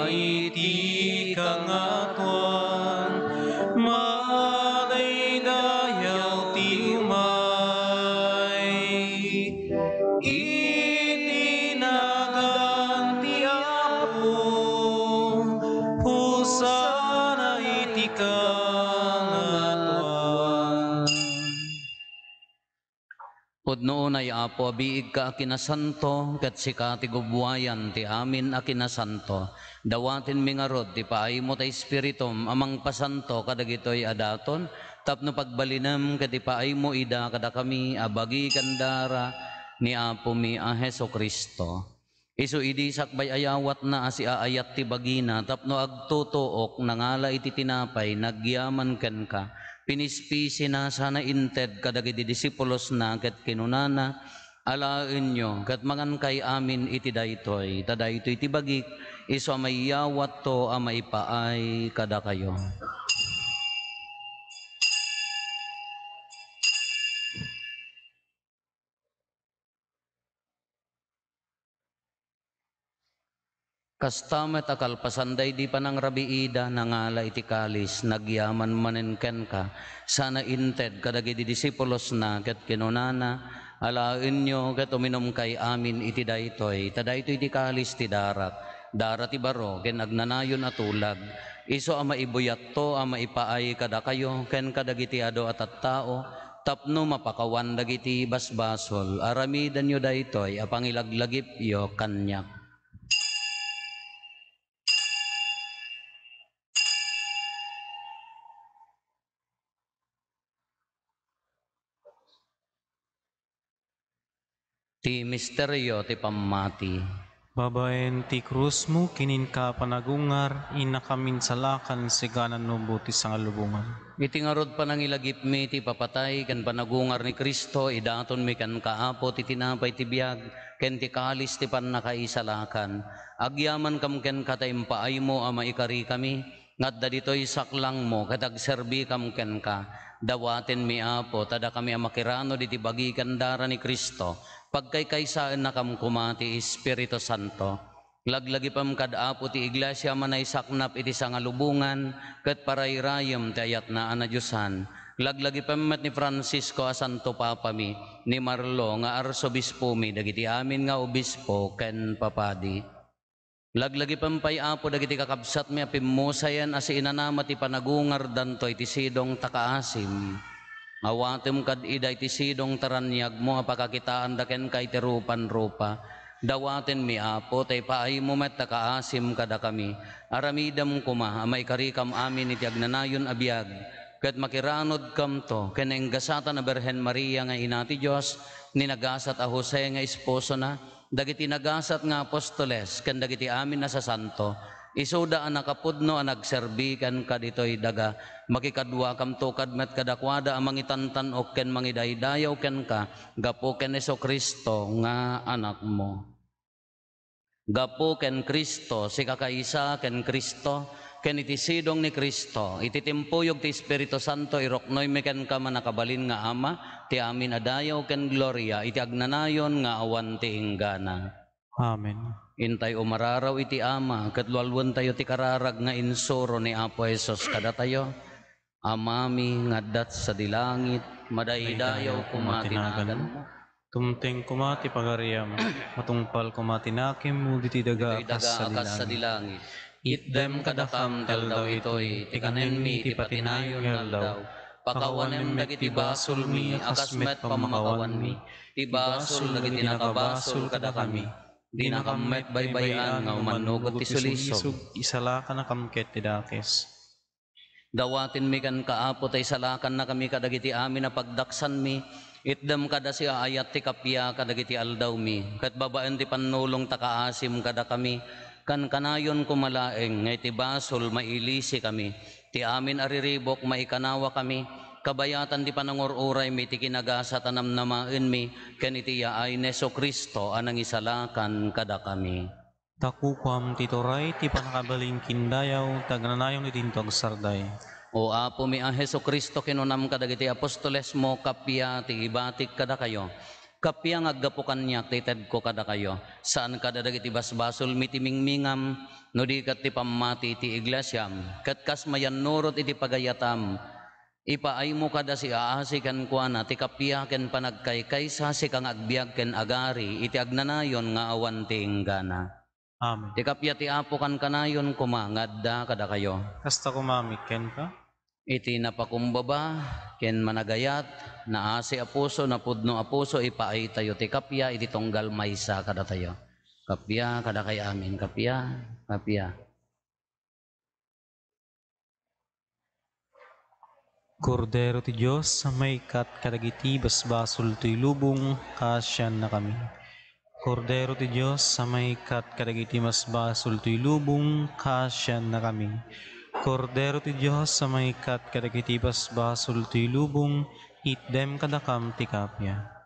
iti kangatoan, madaydayaw ti umay iti nagan ti Apo. Hosanna iti kangatoan. Pudno unay, Apo, a biigka a kinasanto, ket sika ti gubbuayan ti amin a kinasanto. Dawatenmi ngarud ti paaymo ta Espiritum a mangpasanto kadagitoy a daton, tapno pagbalinem ket ipaaymo ida kadakami a bagi ken dara ni Apomi a Jesu-Cristo. Isu idi sakbay a yawatna a siaayat ti bagina tapno agtutuok, nangala iti tinapay, nagyaman kenka, pinispisina sana inted kadagiti disipulosna ket kinunana, "Alaenyo ket mangankay amin iti daytoy, ta daytoy ti bagik, isu a maiyawatto a maipaay kadakayo." Kasta met a kalpasan daydi panangrabiida, nangala iti kalis, nagyaman manen kenka, sana inted kadagiti disipulosna, ket kinunana, "Alaenyo ket uminumkay amin iti daytoy, ta daytoy ti kalis ti darak, dara ti baro ken agnanayon a tulag, isu a maibuyatto a maipaay kadakayo ken kadagiti adu a tattao, tapno mapakawan dagiti basbasol. Aramidenyo daytoy a pangilaglagipyo kaniak." Ti misterio ti pammati. Babaen ti krusmo ken inka panagungar, innakam insalakan, sika a nannubo ti sangalubongan. Iti ngarud panangilagipmi ti ipapatay ken panagungar ni Cristo, idatonmi kenka, Apo, ti tinapay ti biag ken ti kalis ti pannakaisalakan. Agyamankam kenka ta impaaymo a maikarikami nga adda ditoy saklangmo ket agserbikam kenka. Dawatenmi, Apo, ta dakami a makiranud iti bagi ken dara ni Cristo, pagkaykaysaennakam koma ti Espiritu Santo. Laglagipem kad Apo ti Iglesia a manaysaknap iti sangalubongan ket parayrayem ti ayatna a nadiosan. Laglagipem met ni Francisco a Santo Papami, ni Marlo nga Arsobispomi, dagiti amin nga obispo ken papadi. Laglagipem pay, Apo, dagiti kakabsatmi a pimmusayen a siinanama ti panagungardanto iti sidong ta kaasim. Awatem kad ida iti sidong ta raniagmo a pakakitaanda kenka iti rupan-rupa. Dawatenmi, Apo, ta ipaaymo met ta kaasim kadakami. Aramidem koma a maikarikam amin iti agnanayon a biag, ket makiranudkamto ken nainggasatan a Birhen Maria nga Ina ti Dios, ni nagasat a Jose nga esposona, dagiti nagasat nga apostoles, ken dagiti amin a sasanto. Isuda a nakapudno a nagserbi kenka ditoy daga, makikaduakamto kad met kadakuada a mangitantan-ok ken mangidaydayaw kenka gapu ken Jesu-Cristo nga Anakmo. Gapu ken Cristo, sikakaysa ken Cristo, ken iti sidong ni Cristo, iti timpuyog ti Espiritu Santo, iruknoymi kenka, mannakabalin nga Ama, ti amin a dayaw ken gloria iti agnanayon nga awan ti inggana. Amen. Intay umararaw iti Ama, ket lualuentayo ti kararag nga insuro ni Apo Jesus kadatayo. Amami nga adda sadi langit, madaydayaw koma ti naganmo. Tumteng koma ti pagariam, matungpal koma ti nakemmo ditoy daga a kas sadi langit. Itdem kadakam ti aldaw itoy ti kanenmi iti patinayon nga aldaw. Pakawanem dagiti basolmi a kas met pammakawanmi ti basol dagiti nakabasol kadakami. Dinakam met baybay-an nga umannugot ti sulisog. Isalakanakam ket ti dakes. Dawatenmi kenka, Apo, ta isalakannakami kadagiti amin a pagdaksanmi. Itdem kada siaayat ti kappia kadagiti aldawmi, ket babaen ti pannulong ta kaasim kadakami. Kankanayon koma laeng nga iti basol mailisikami, ti amin a riribuk maikanawakami, Kabayatan ti panangur-uraymi, ti kinagasat a namnamaenmi, ken iti yaay ni Jesu-Cristo a nangisalakan kadakami. Ta kukuam ti turay, ti pannakabalin ken dayaw, ti agnanayon iti inton agsarday. O Apomi a Jesu-Cristo, kinunam kadagiti apostolesmo, kappia ti ibatik kadakayo. Kappia nga aggapu kaniak ti itedko kadakayo. Saan kada dagiti basbasolmi ti mingmingam, no di ket ti pammati ti iglesiam. Ket kas mayannurot iti pagayatam, ipaaymo kada siaasi kenkuana ti kappia ken panagkaykaysa, sika nga agbiag ken agari iti agnanayon nga awan ti inggana. Amen. Ti kappia ti Apo kankanayon koma nga adda kadakayo. Kasta koma met kenka. Iti napakumbaba ken managayat, naasi a puso, napudno a puso, ipaaytayo ti kappia iti tunggal maysa kadatayo. Kappia kadakay amin, kappia, kappia. Kordero ti Dios a maikkat kadagiti basbasol toy lubong, kaasiannakami. Kordero ti Dios a maikkat kadagiti basbasol toy lubong, kaasiannakami. Kordero ti Dios a maikkat kadagiti basbasol toy lubong, itdem kadakam ti kappia.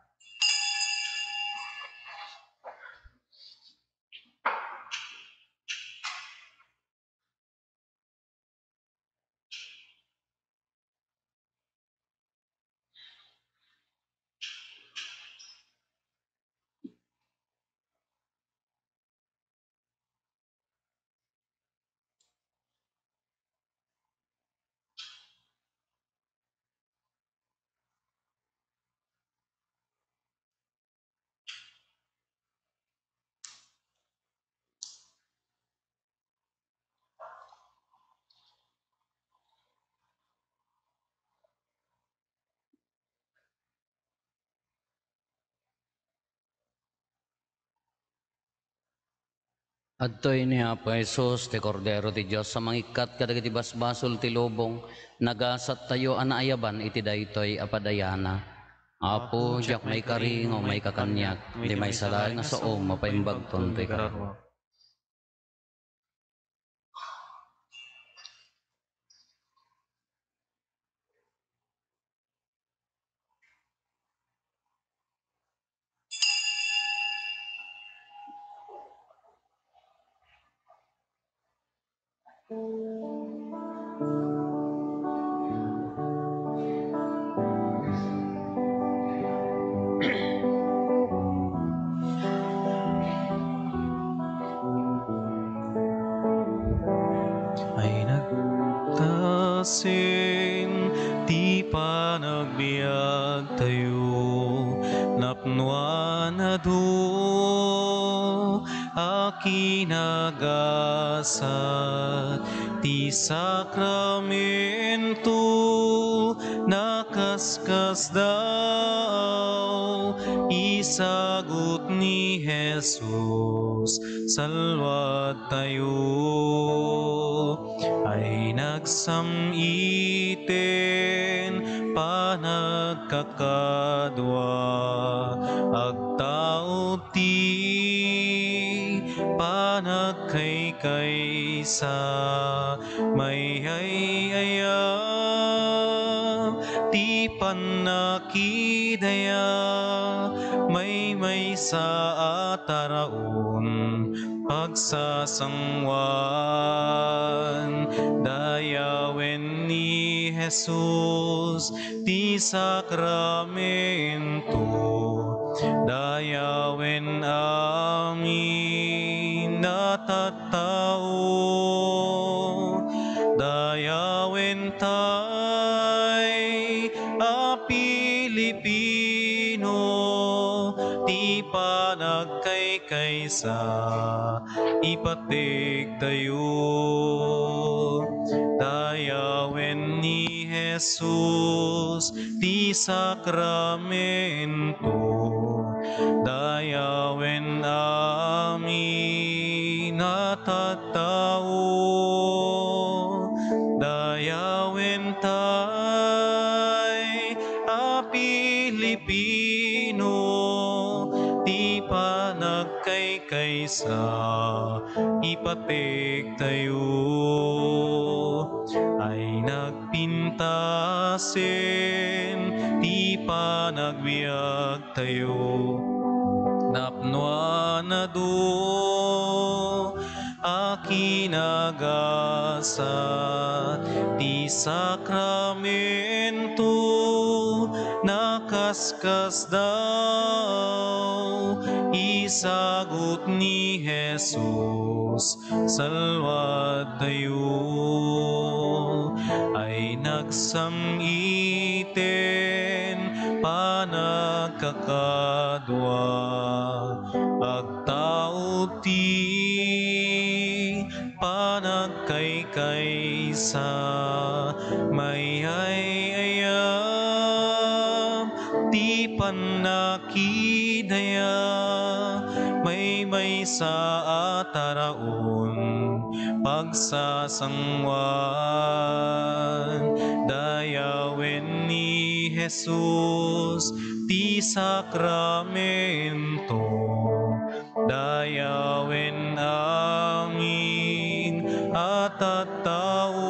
Adtoy ni Apo Jesus, ti Kordero ti Dios a mangikkat kadagiti basbasol ti lubong, nagasattayo a naayaban iti daytoy a padayana. Apo, diak maikari nga umayka kaniak, ti maysa laeng a saom a paimbagton toy kararuak. Ay nagtasen ti panagbiagtayo, napnoan adu a kinagasat ti sakramento, nakaskasdaaw, isagut ni Jesus, salwadtayo. Ay nagsam-iten panagkakadua, agtaud ti panagkaykaysa, mayay-ayab ti pannakidaya, maymaysa a taraon, pagsasanguan, dayawen ni Jesus ti sakramento, dayawen amin a tattao, dayawen tay a Pilipino, ti panagkaykaysa, ipategtayo. Dayawen ni Jesus ti sakramento, dayawen amin a tattao, dayawen tay a Pilipino, ti panagkaykaysa, ipategtayo. Ay nagpintasen ti panagbiagtayo, napnoan adu a kinagasat ti sakramento, nakaskasdaaw isagut ni Jesus, salwadtayo. Ay nagsam-iten panagkakadua, agtaud ti panagkaykaysa, mayayayab ti pannakidaya, maymaysa a taraon, pagsasanguan, dayawen ni Jesus ti sakramento. Dayawen amin a tattao,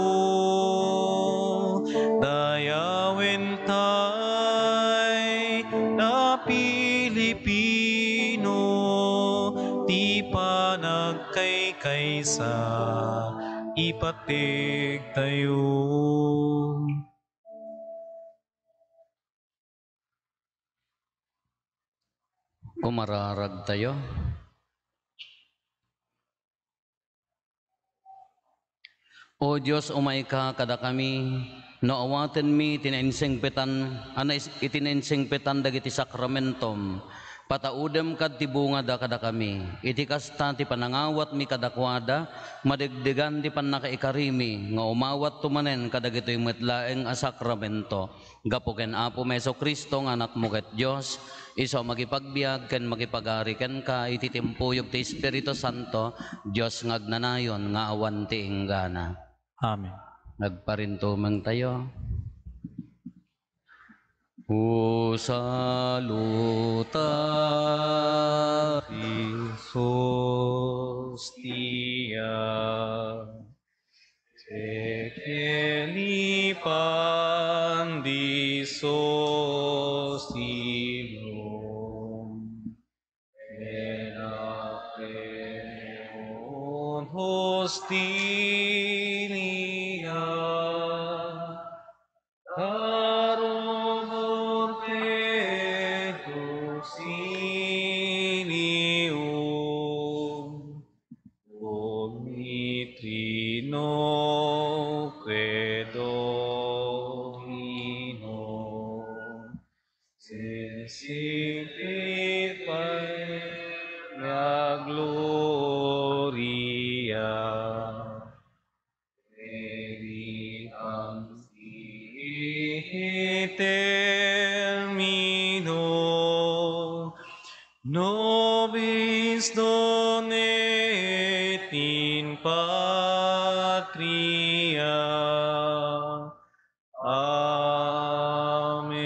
dayawen tay a Pilipino, ti panagkaykaysa, ipategtayo. Kumararagtayo. O Dios, umayka kadakami, no awatenmi iti nainsingpetan, a nais-, iti nainsingpetan dagiti sakramentom, pataudem kad ti bungada kadakami. Iti kasta ti panangawatmi kadakuada, madegdegan ti pannakaikarimi, nga umawatto manen kadagitoy met laeng a sakramento. Gapu ken Apomi Jesu-Cristo nga Anakmo ket Dios, isu a makipagbiag ken makipagari kenka iti timpuyog ti Espiritu Santo, Dios nga agnanayon nga awan ti inggana. Amen. Agparintumengtayo. O Salutaris Hostia. Tekelipan di Sostilum, Enapleon Hostilia, Carobor Petus Ilium, Domitri noque Domino, Sanctifici Gloria, Veritas Dei termino, nobis donat in patria. Amen.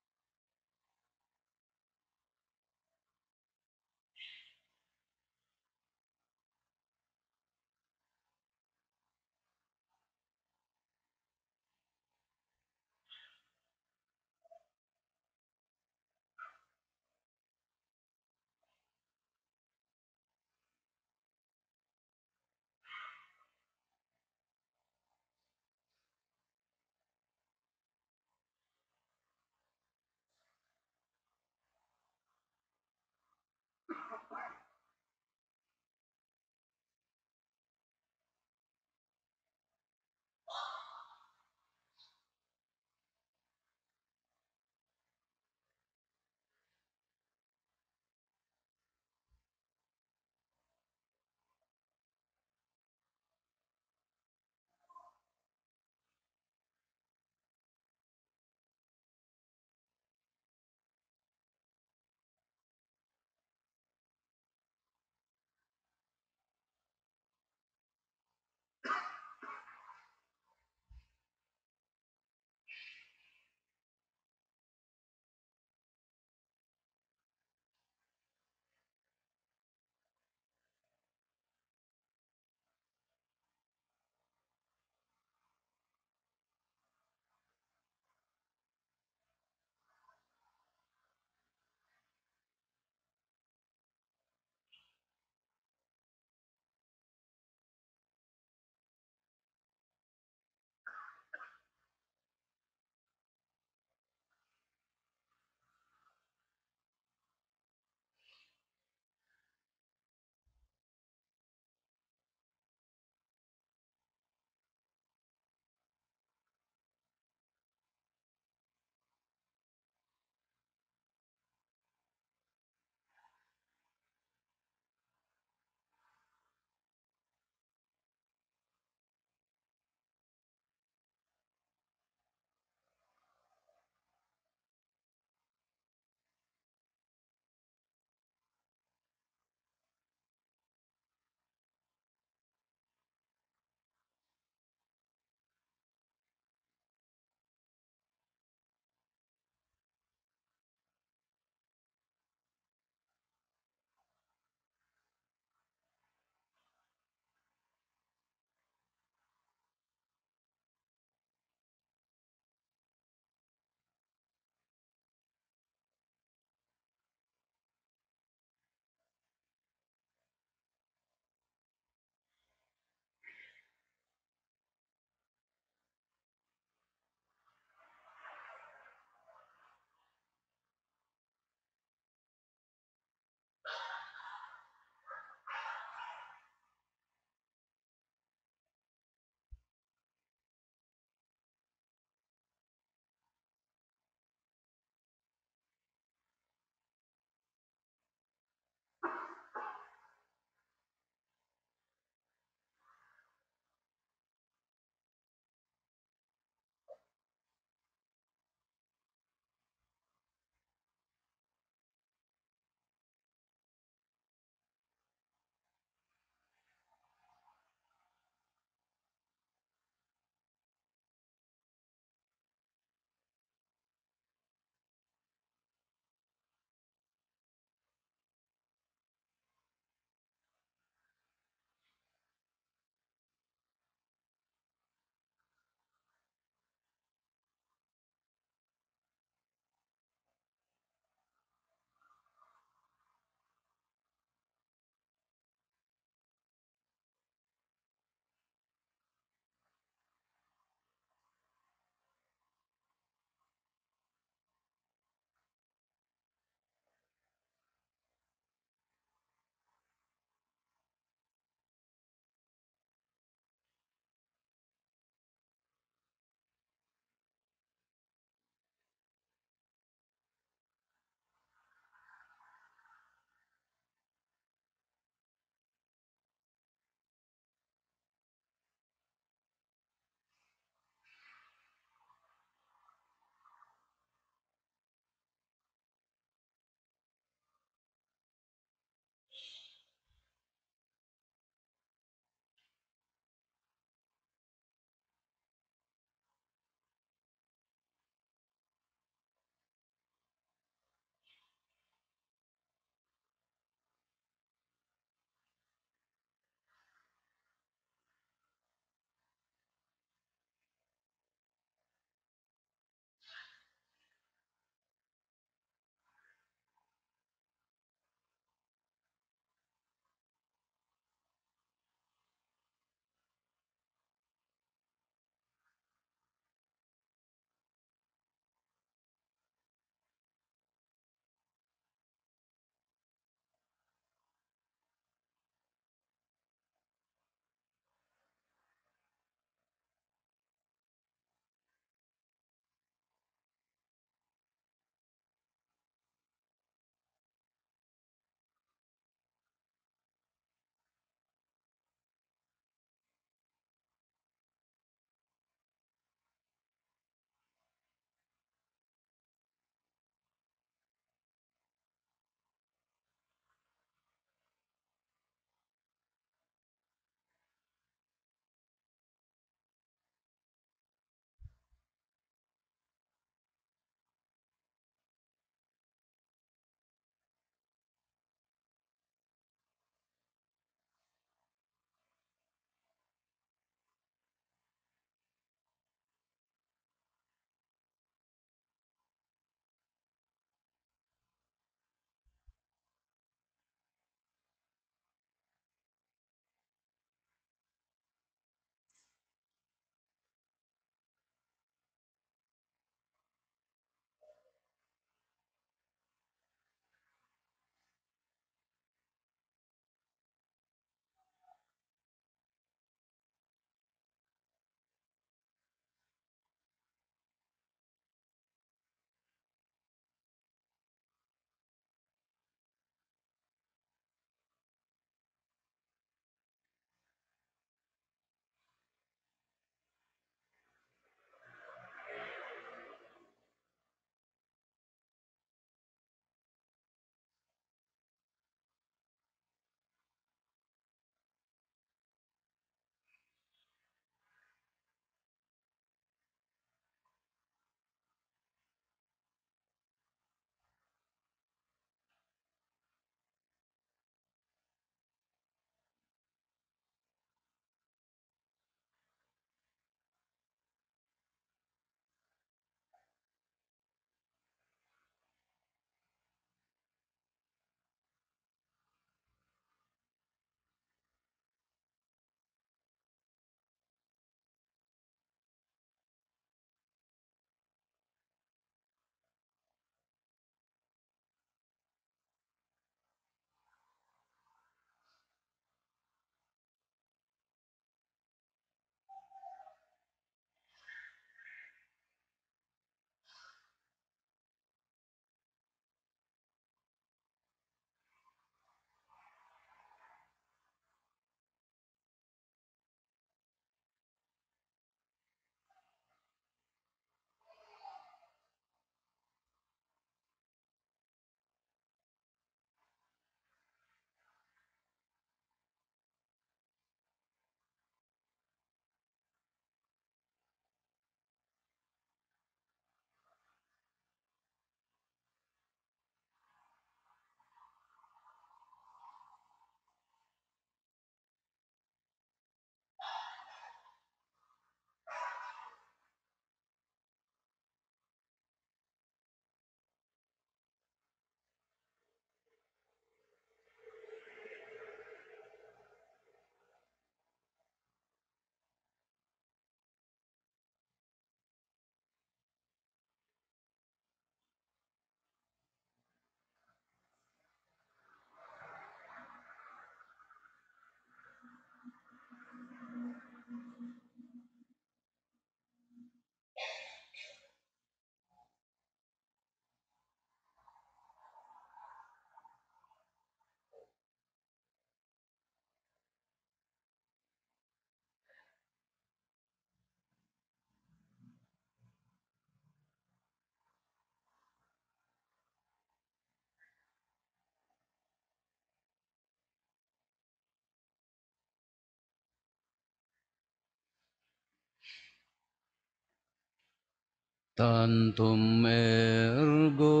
Tantum ergo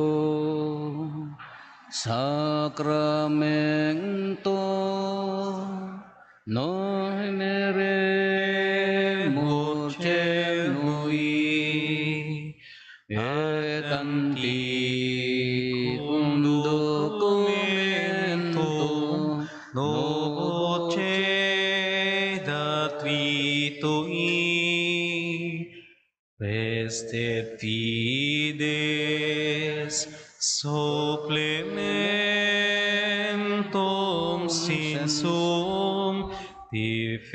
sacramento non emeremur celui, et antiquum documentum non procedat vitui. Restet fides supplementum sensum defectui.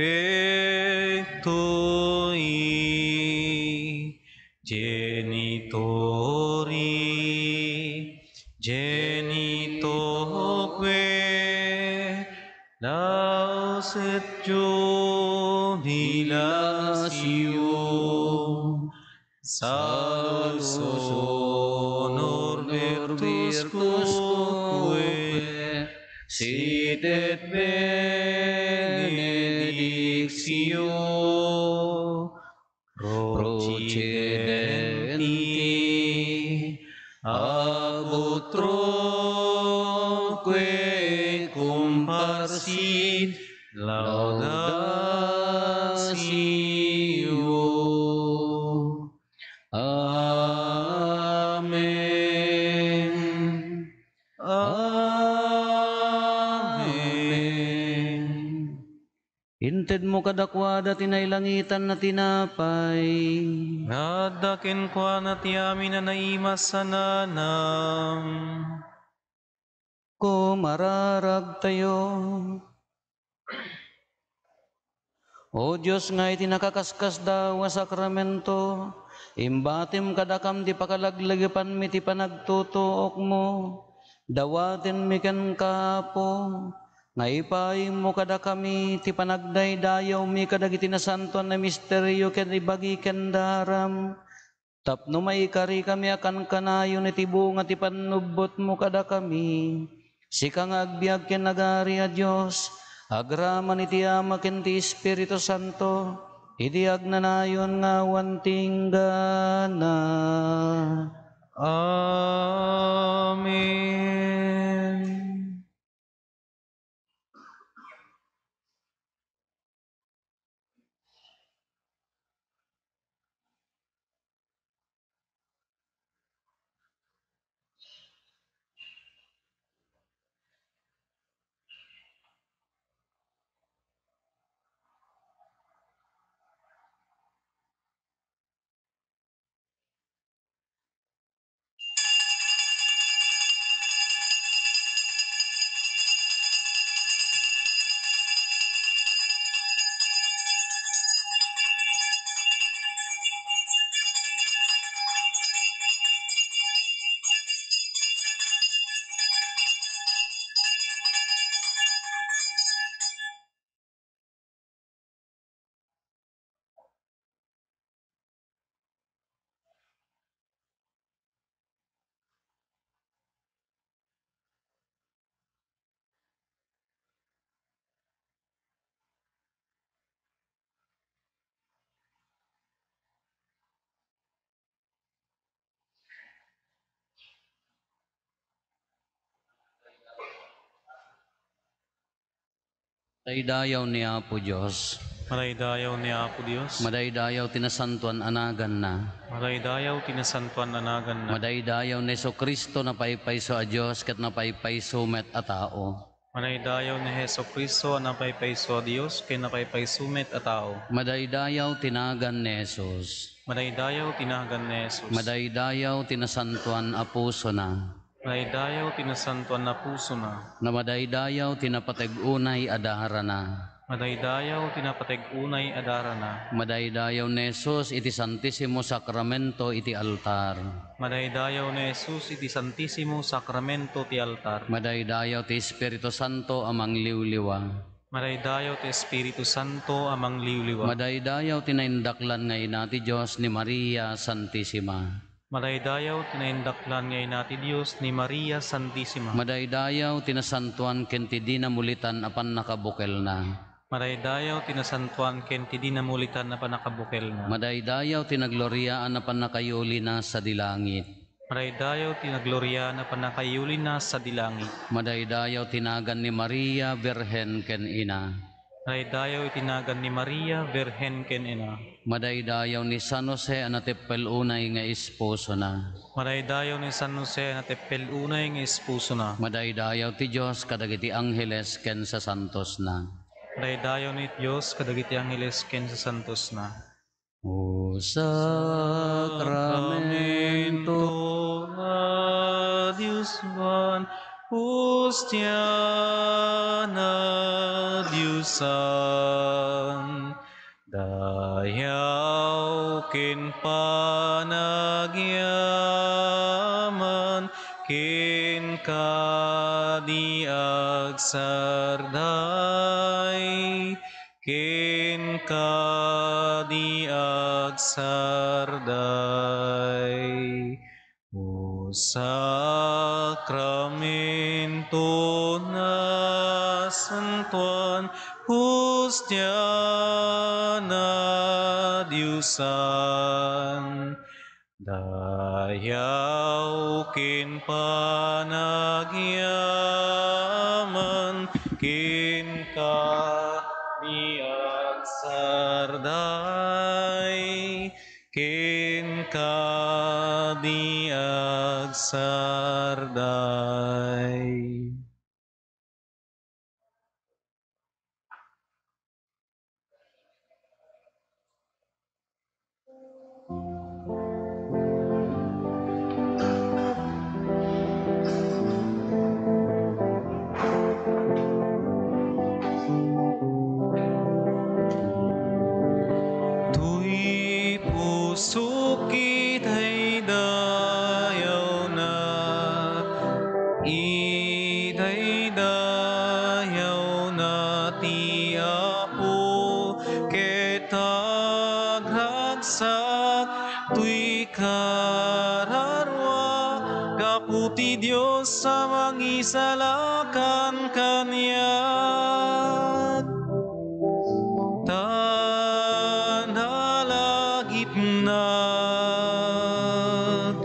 Genitori, genitoque, laus et jubilatio, salus honor virtus quoque, sit et benedictio procedenti ab utroque comparsit laudatio. Amen. Amen. Intedmo kadakuada ti nailangitan a tinapay. Nga adda kenkuana ti amin a naimasananam. Kumararagtayo. O Dios nga iti nakakaskasdaaw a sakramento, imbatim kadakam ti pakalaglagipanmi ti panagtutuokmo. Dawatenmi kenka, Apo, nga ipaaymo kadakami ti panagdaydayawmi kadagiti nasantoan a misterio ken ibagi ken daram, tapno maikarikami a kankanayon iti bunga ti pannubbotmo kadakami. Sika nga agbiag ken agari a Dios, agraman iti Ama ken ti Espiritu Santo, iti agnanayon nga awan ti inggana. Amen. Madaydayaw ni Apo Dios. Madaydayaw ni Apo Dios. Madaydayaw ti nasantoan a naganna. Madaydayaw ti nasantoan a naganna. Madaydayaw ni Jesu-Cristo, napaypayso a Dios ket napaypayso met a tao. Madaydayaw ni Jesu-Cristo a napaypayso a Dios ken napaypayso met a tao. Madaydayaw ti nagan ni Jesus. Madaydayaw ti nagan ni Jesus. Madaydayaw ti nasantoan a pusona. Madaydayaw ti nasantoan a pusona. Madaydayaw ti napateg unay a darana. Madaydayaw ti napateg unay a darana. Madaydayaw ni Jesus iti Santisimo Sakramento iti altar. Madaydayaw ni Jesus iti Santisimo Sakramento ti altar. Madaydayaw ti Espiritu Santo a mangliwliwa. Madaydayaw ti Espiritu Santo a mangliwliwa. Madaydayaw ti naindaklan nga ina ti Dios ni Maria Santisima. Madaydayaw ti naindaklan nga ina ti Dios ni Maria Santisima. Madaydayaw ti nasantoan ken ti dina mulitan a pannakabukelna. Madaydayaw ti nasantoan ken ti di namulitan a pannakabukelna. Madaydayaw ti nagloriaan a pannakayulina sadi langit. Madaydayaw ti nagloriaan a pannakayulina sadi langit. Madaydayaw ti nagan ni Maria, Birhen ken Ina. Madaydayaw iti nagan ni Maria, Birhen ken Ina. Madaydayaw ni San Jose a nateppel unay nga esposona. Madaydayaw ni San Jose a nateppel unay nga esposona. Madaydayaw ti Dios kadagiti angheles ken sasantosna. Madaydayaw ni Dios kadagiti angheles ken sasantosna. O sakramento a Dios ban, hostia na Diosan, dayaw ken panagyaman, ken kadi agsarday, ken kadi agsarday. O sakramento nasantoan, hostia na Diosan, dayaw ken panagyaman, ken kadi agsarday, ken kadi agsarday. Toy pusok idaydayawna, idaydayawna ti Apo, ket agragsak toy kararua gapu ti Dios a mangisalakan kaniak. Ta nalagipnak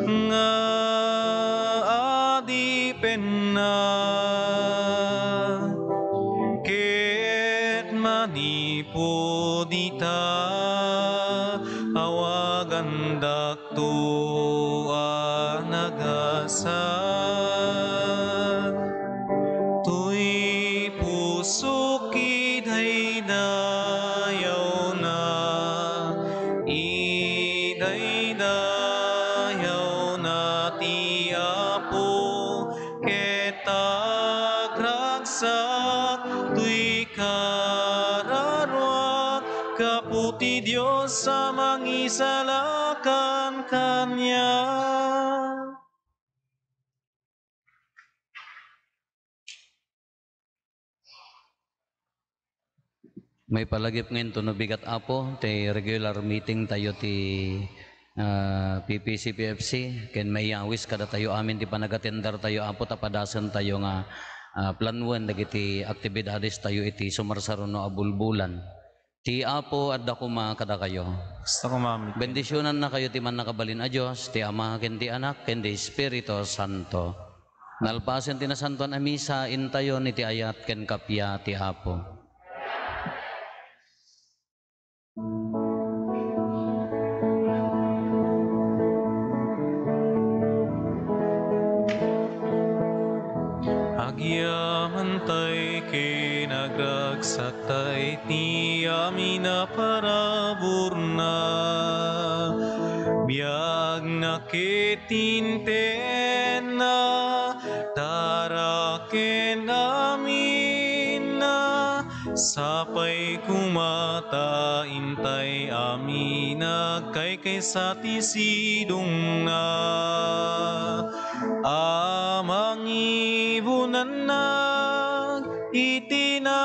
nga adipenna, ket manipud ita, awagandak to a nagasat. Toy pusok idaydayawna, idaydayawna ti Apo, ket agragsak toy kararuak gapu ti Dios a mangisalakan kaniak. Maipalagip nga intono bigat, Apo, ti regular meeting tayo ti, ah, P P C P F C, ken maiyawis kadatayo amin ti panagatender tayo, Apo, ta padasen tayo nga, ah, planuen dagiti aktibidades tayo iti sumarsaruno a bulbulan. Ti Apo adda koma kadakayo. Kasta koma met. Bendisionannakayo ti Mannakabalin a Dios, ti Ama, ken ti Anak, ken ti Espiritu Santo. Nalpasen ti Nasantoan a Misa, intayon iti ayat ken kappia ti Apo. Agyamantay ken agragsak tay ti amin a paraburna. Biagna ket intedna, dara ken aminna, sapay koma ta intay amin agkaykaysa ti sidongna. A mangibunannak iti na